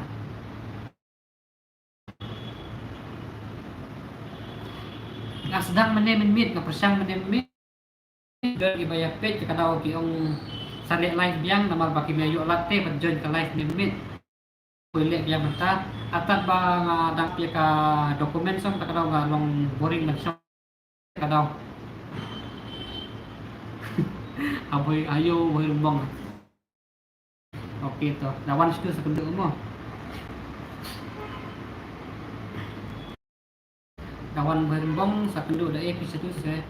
Nga sdang mynne mynmiet, nga pyrshang mynne mynmiet. Don kiba ïa peit, ka daw ki ong sa leh live biang, namar ba kim ïa ïoh lad te ban join ka live mynmiet. Poi leh biang mynta, artat ba nga dang pia ka document song, ta ka daw nga long boring ban shong. Ka daw. Aboi ayo, Bhoi Rymbong. Okay to. Da wan sha tu sa kynduh mo. Da wan Bhoi Rymbong sa kynduh da, eh, phi sha tu se.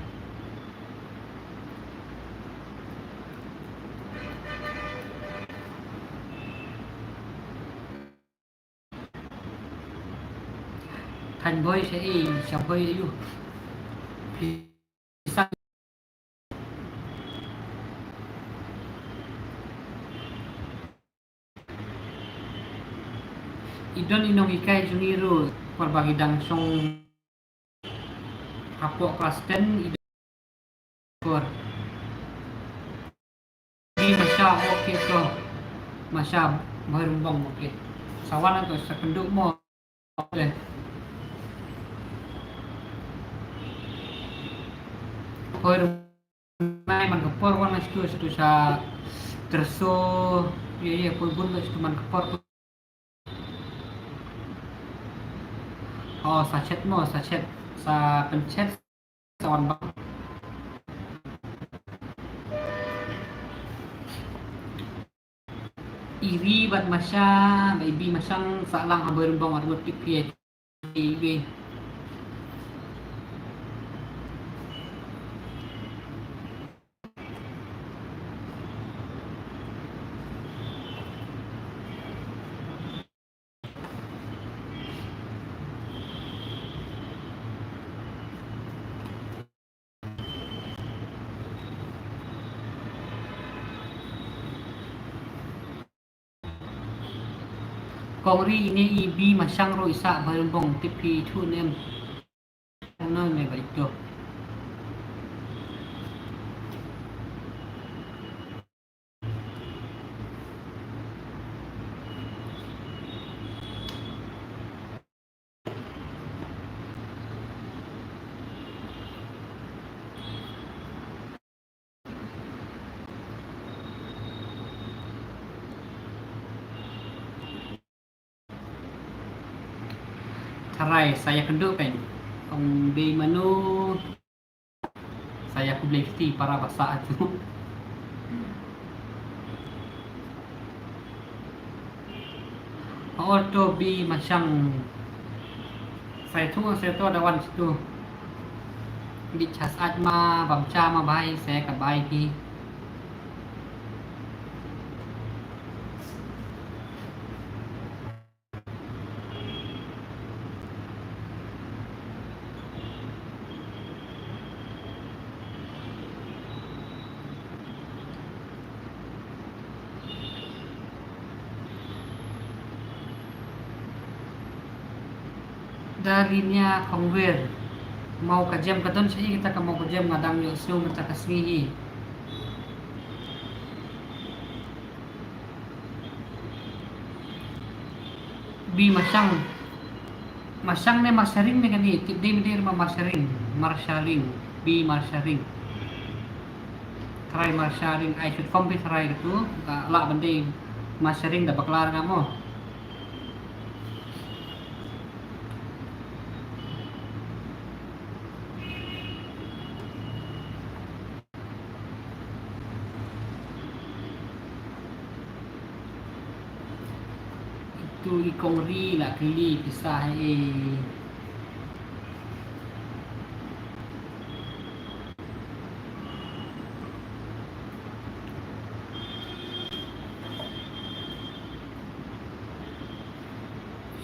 Kan boi sha i, sha boi ayu. Pisa. I don i nonghikai jong i ruh, por ba ki dang shong hapoh klas ten, i don por. Di masha, okay to. Masha Bhoi Rymbong, okay. Sa wan to sa kynduh mo. Okay. Bhoi Rymbong man ka por wan na situ, situ sa terso. Ye, ye, poi bun ka situ man ka por. Oh, sa chat mo, sa chat, sa pynchat, sa wan bang. Iwi bad Masha, ba iwi Mashang, sa lang ha Bhoi Rymbong ar ngut tip phi iwi. Kong Ri, ine i Bi Mashang ruh i sah Bhoi Rymbong, tip phi thuh ne em. Ong na me ba ito. Tharai sa ïakynduh pyn. Ong dei mano. Sa ïa khublei kti para ba sah tu. Or to Bi Mashang. Sa ïathuh sa to da wan situ. Di chas at ma bam cha ma bai sa ka bai ki. Dalinia Khongwir. Maw ka jem ka don sha i kata ka maw ka jem nga dang ïoh sngew mynta ka sngi hi. Bi Mashang. Mashang ne Marsharing ne kane, tip dei me dei ma Marsharing, Marsharing, Bi Marsharing. Tharai Marsharing, ai short form Bi tharai katu, ka lah ban dei Marsharing da bakla nga mo. Itu i Kong Ri la kylli pisa ha i.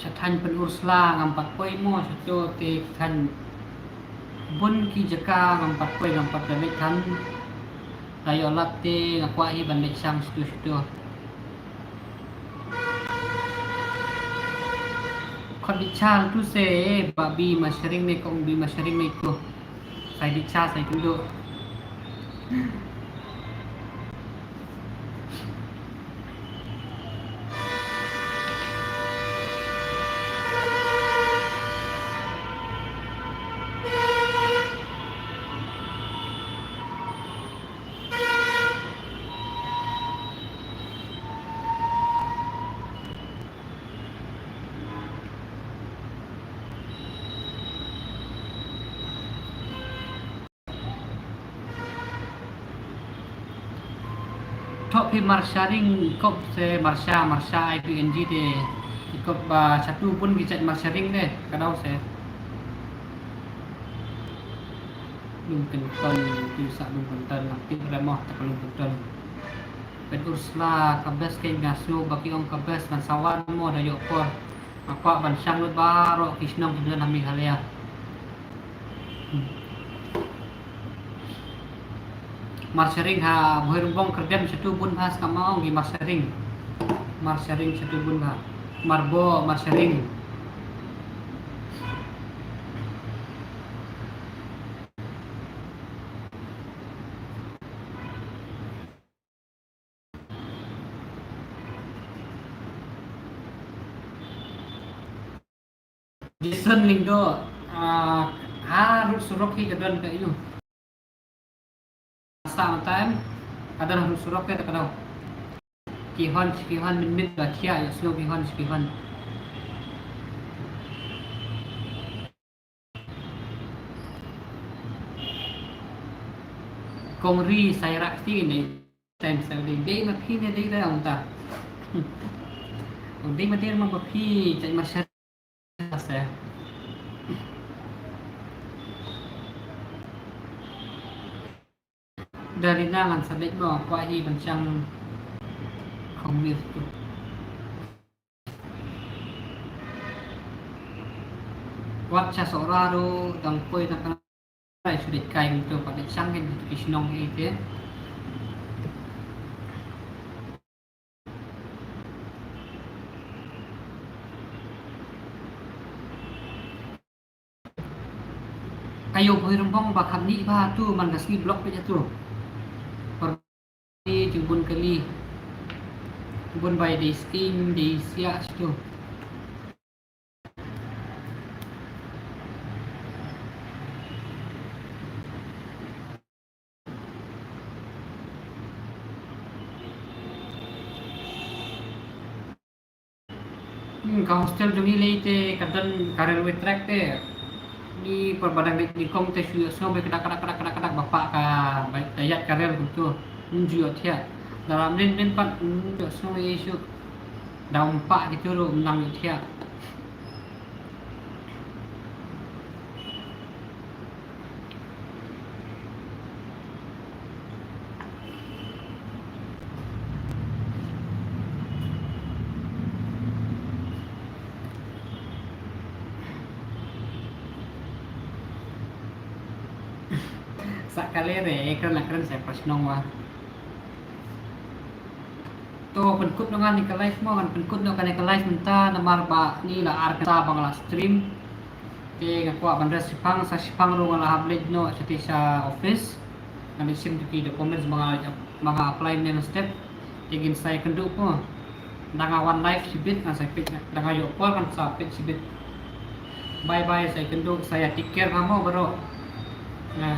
Sha thaiñ Pynursla ngam pat poi mo, sha to te thaiñ bun ki jaka ngam pat poi, ngam pat da leit than. Da ïoh lad te nga kwah hi ban leit shang sha to sha to. Khot dih cha tu se ba Bi Marsharing ne kong Bi Marsharing ne ko. Sa ïa dih cha sa ïa kynduh. Thoh phi Marsharing, kop se Marsha, Marsha, I P N G te. Kop ba satu pun ki jait Marsharing te, ka dau se. Lum Kynton, tu sa Lum Kynton, aktif re mo, tak Lum Kynton. Pynursla, ka best ke nga sngew ba ki ong ka best ngan sa wan mo da ïoh por. Nga kwah ban shang lut baroh ki shnong ki don ha Meghalaya. Marsharing ha Bhoirymbong Kyrdem shatu bun bha, sa ka ma ong ki Marsharing. Marsharing shatu bun bha. Marbo, Marsharing. Jason Lyngdoh, ah, ha rud surok hi ka don ka ïu. Sa ma time ka don ha rud surok ka ta ka dau. Ki hon, ki hon min min ba thiah ïa snow ki hon, ki hon. Kong Ri Sai Rak ti ne. Time sa dei dei ma phi ne dei dei ong ta. Ong dei ma dei ma ba phi jait ma sha se. Dari na ngan sa dei ma kwah hi ban shang khong mir tu. Wat sha Sohra ruh dang poi dang Ai, shu dei kai kumto pat dei shang kan ki shnong hi te. Ayo Bhoirymbong ba kham ni ba tu man ka sngi block pe tu. Par ni jing bun kali. Bun bai dei sting dei sia tu. Hmm, ka hostel jong ngi lei te ka don ka railway track te. Ni por ba dang leit nyngkong te shu ïohsngew ba kdak kdak kdak kdak kdak ba pah ka ba da ïaid ka rail kumto. Ym ju ïoh thiah. Da lam len len pat ym ju ïohsngew ei shu. Da ym pah kito ruh ym nang ïoh thiah. Sa kali re, kren la kren sa pyrshah nong wa. To pynkut noh ngan ïa ka live mo, ngan pynkut noh kane ka live mynta namar ba ni la ar kynta ba nga la stream. Te nga kwah ban rest shiphang, sa shiphang ruh nga la hap leit noh shatei sha office. Ngan ïa shim tu ki documents ba nga, ba nga apply mynne mynstep. Te ngin sa ïakynduh po. Tang nga wan live shibit ngan sa peit, tang nga ïoh por ngan sa peit shibit. Bye bye, sa ïakynduh, sa ïa take care mo baroh. Nga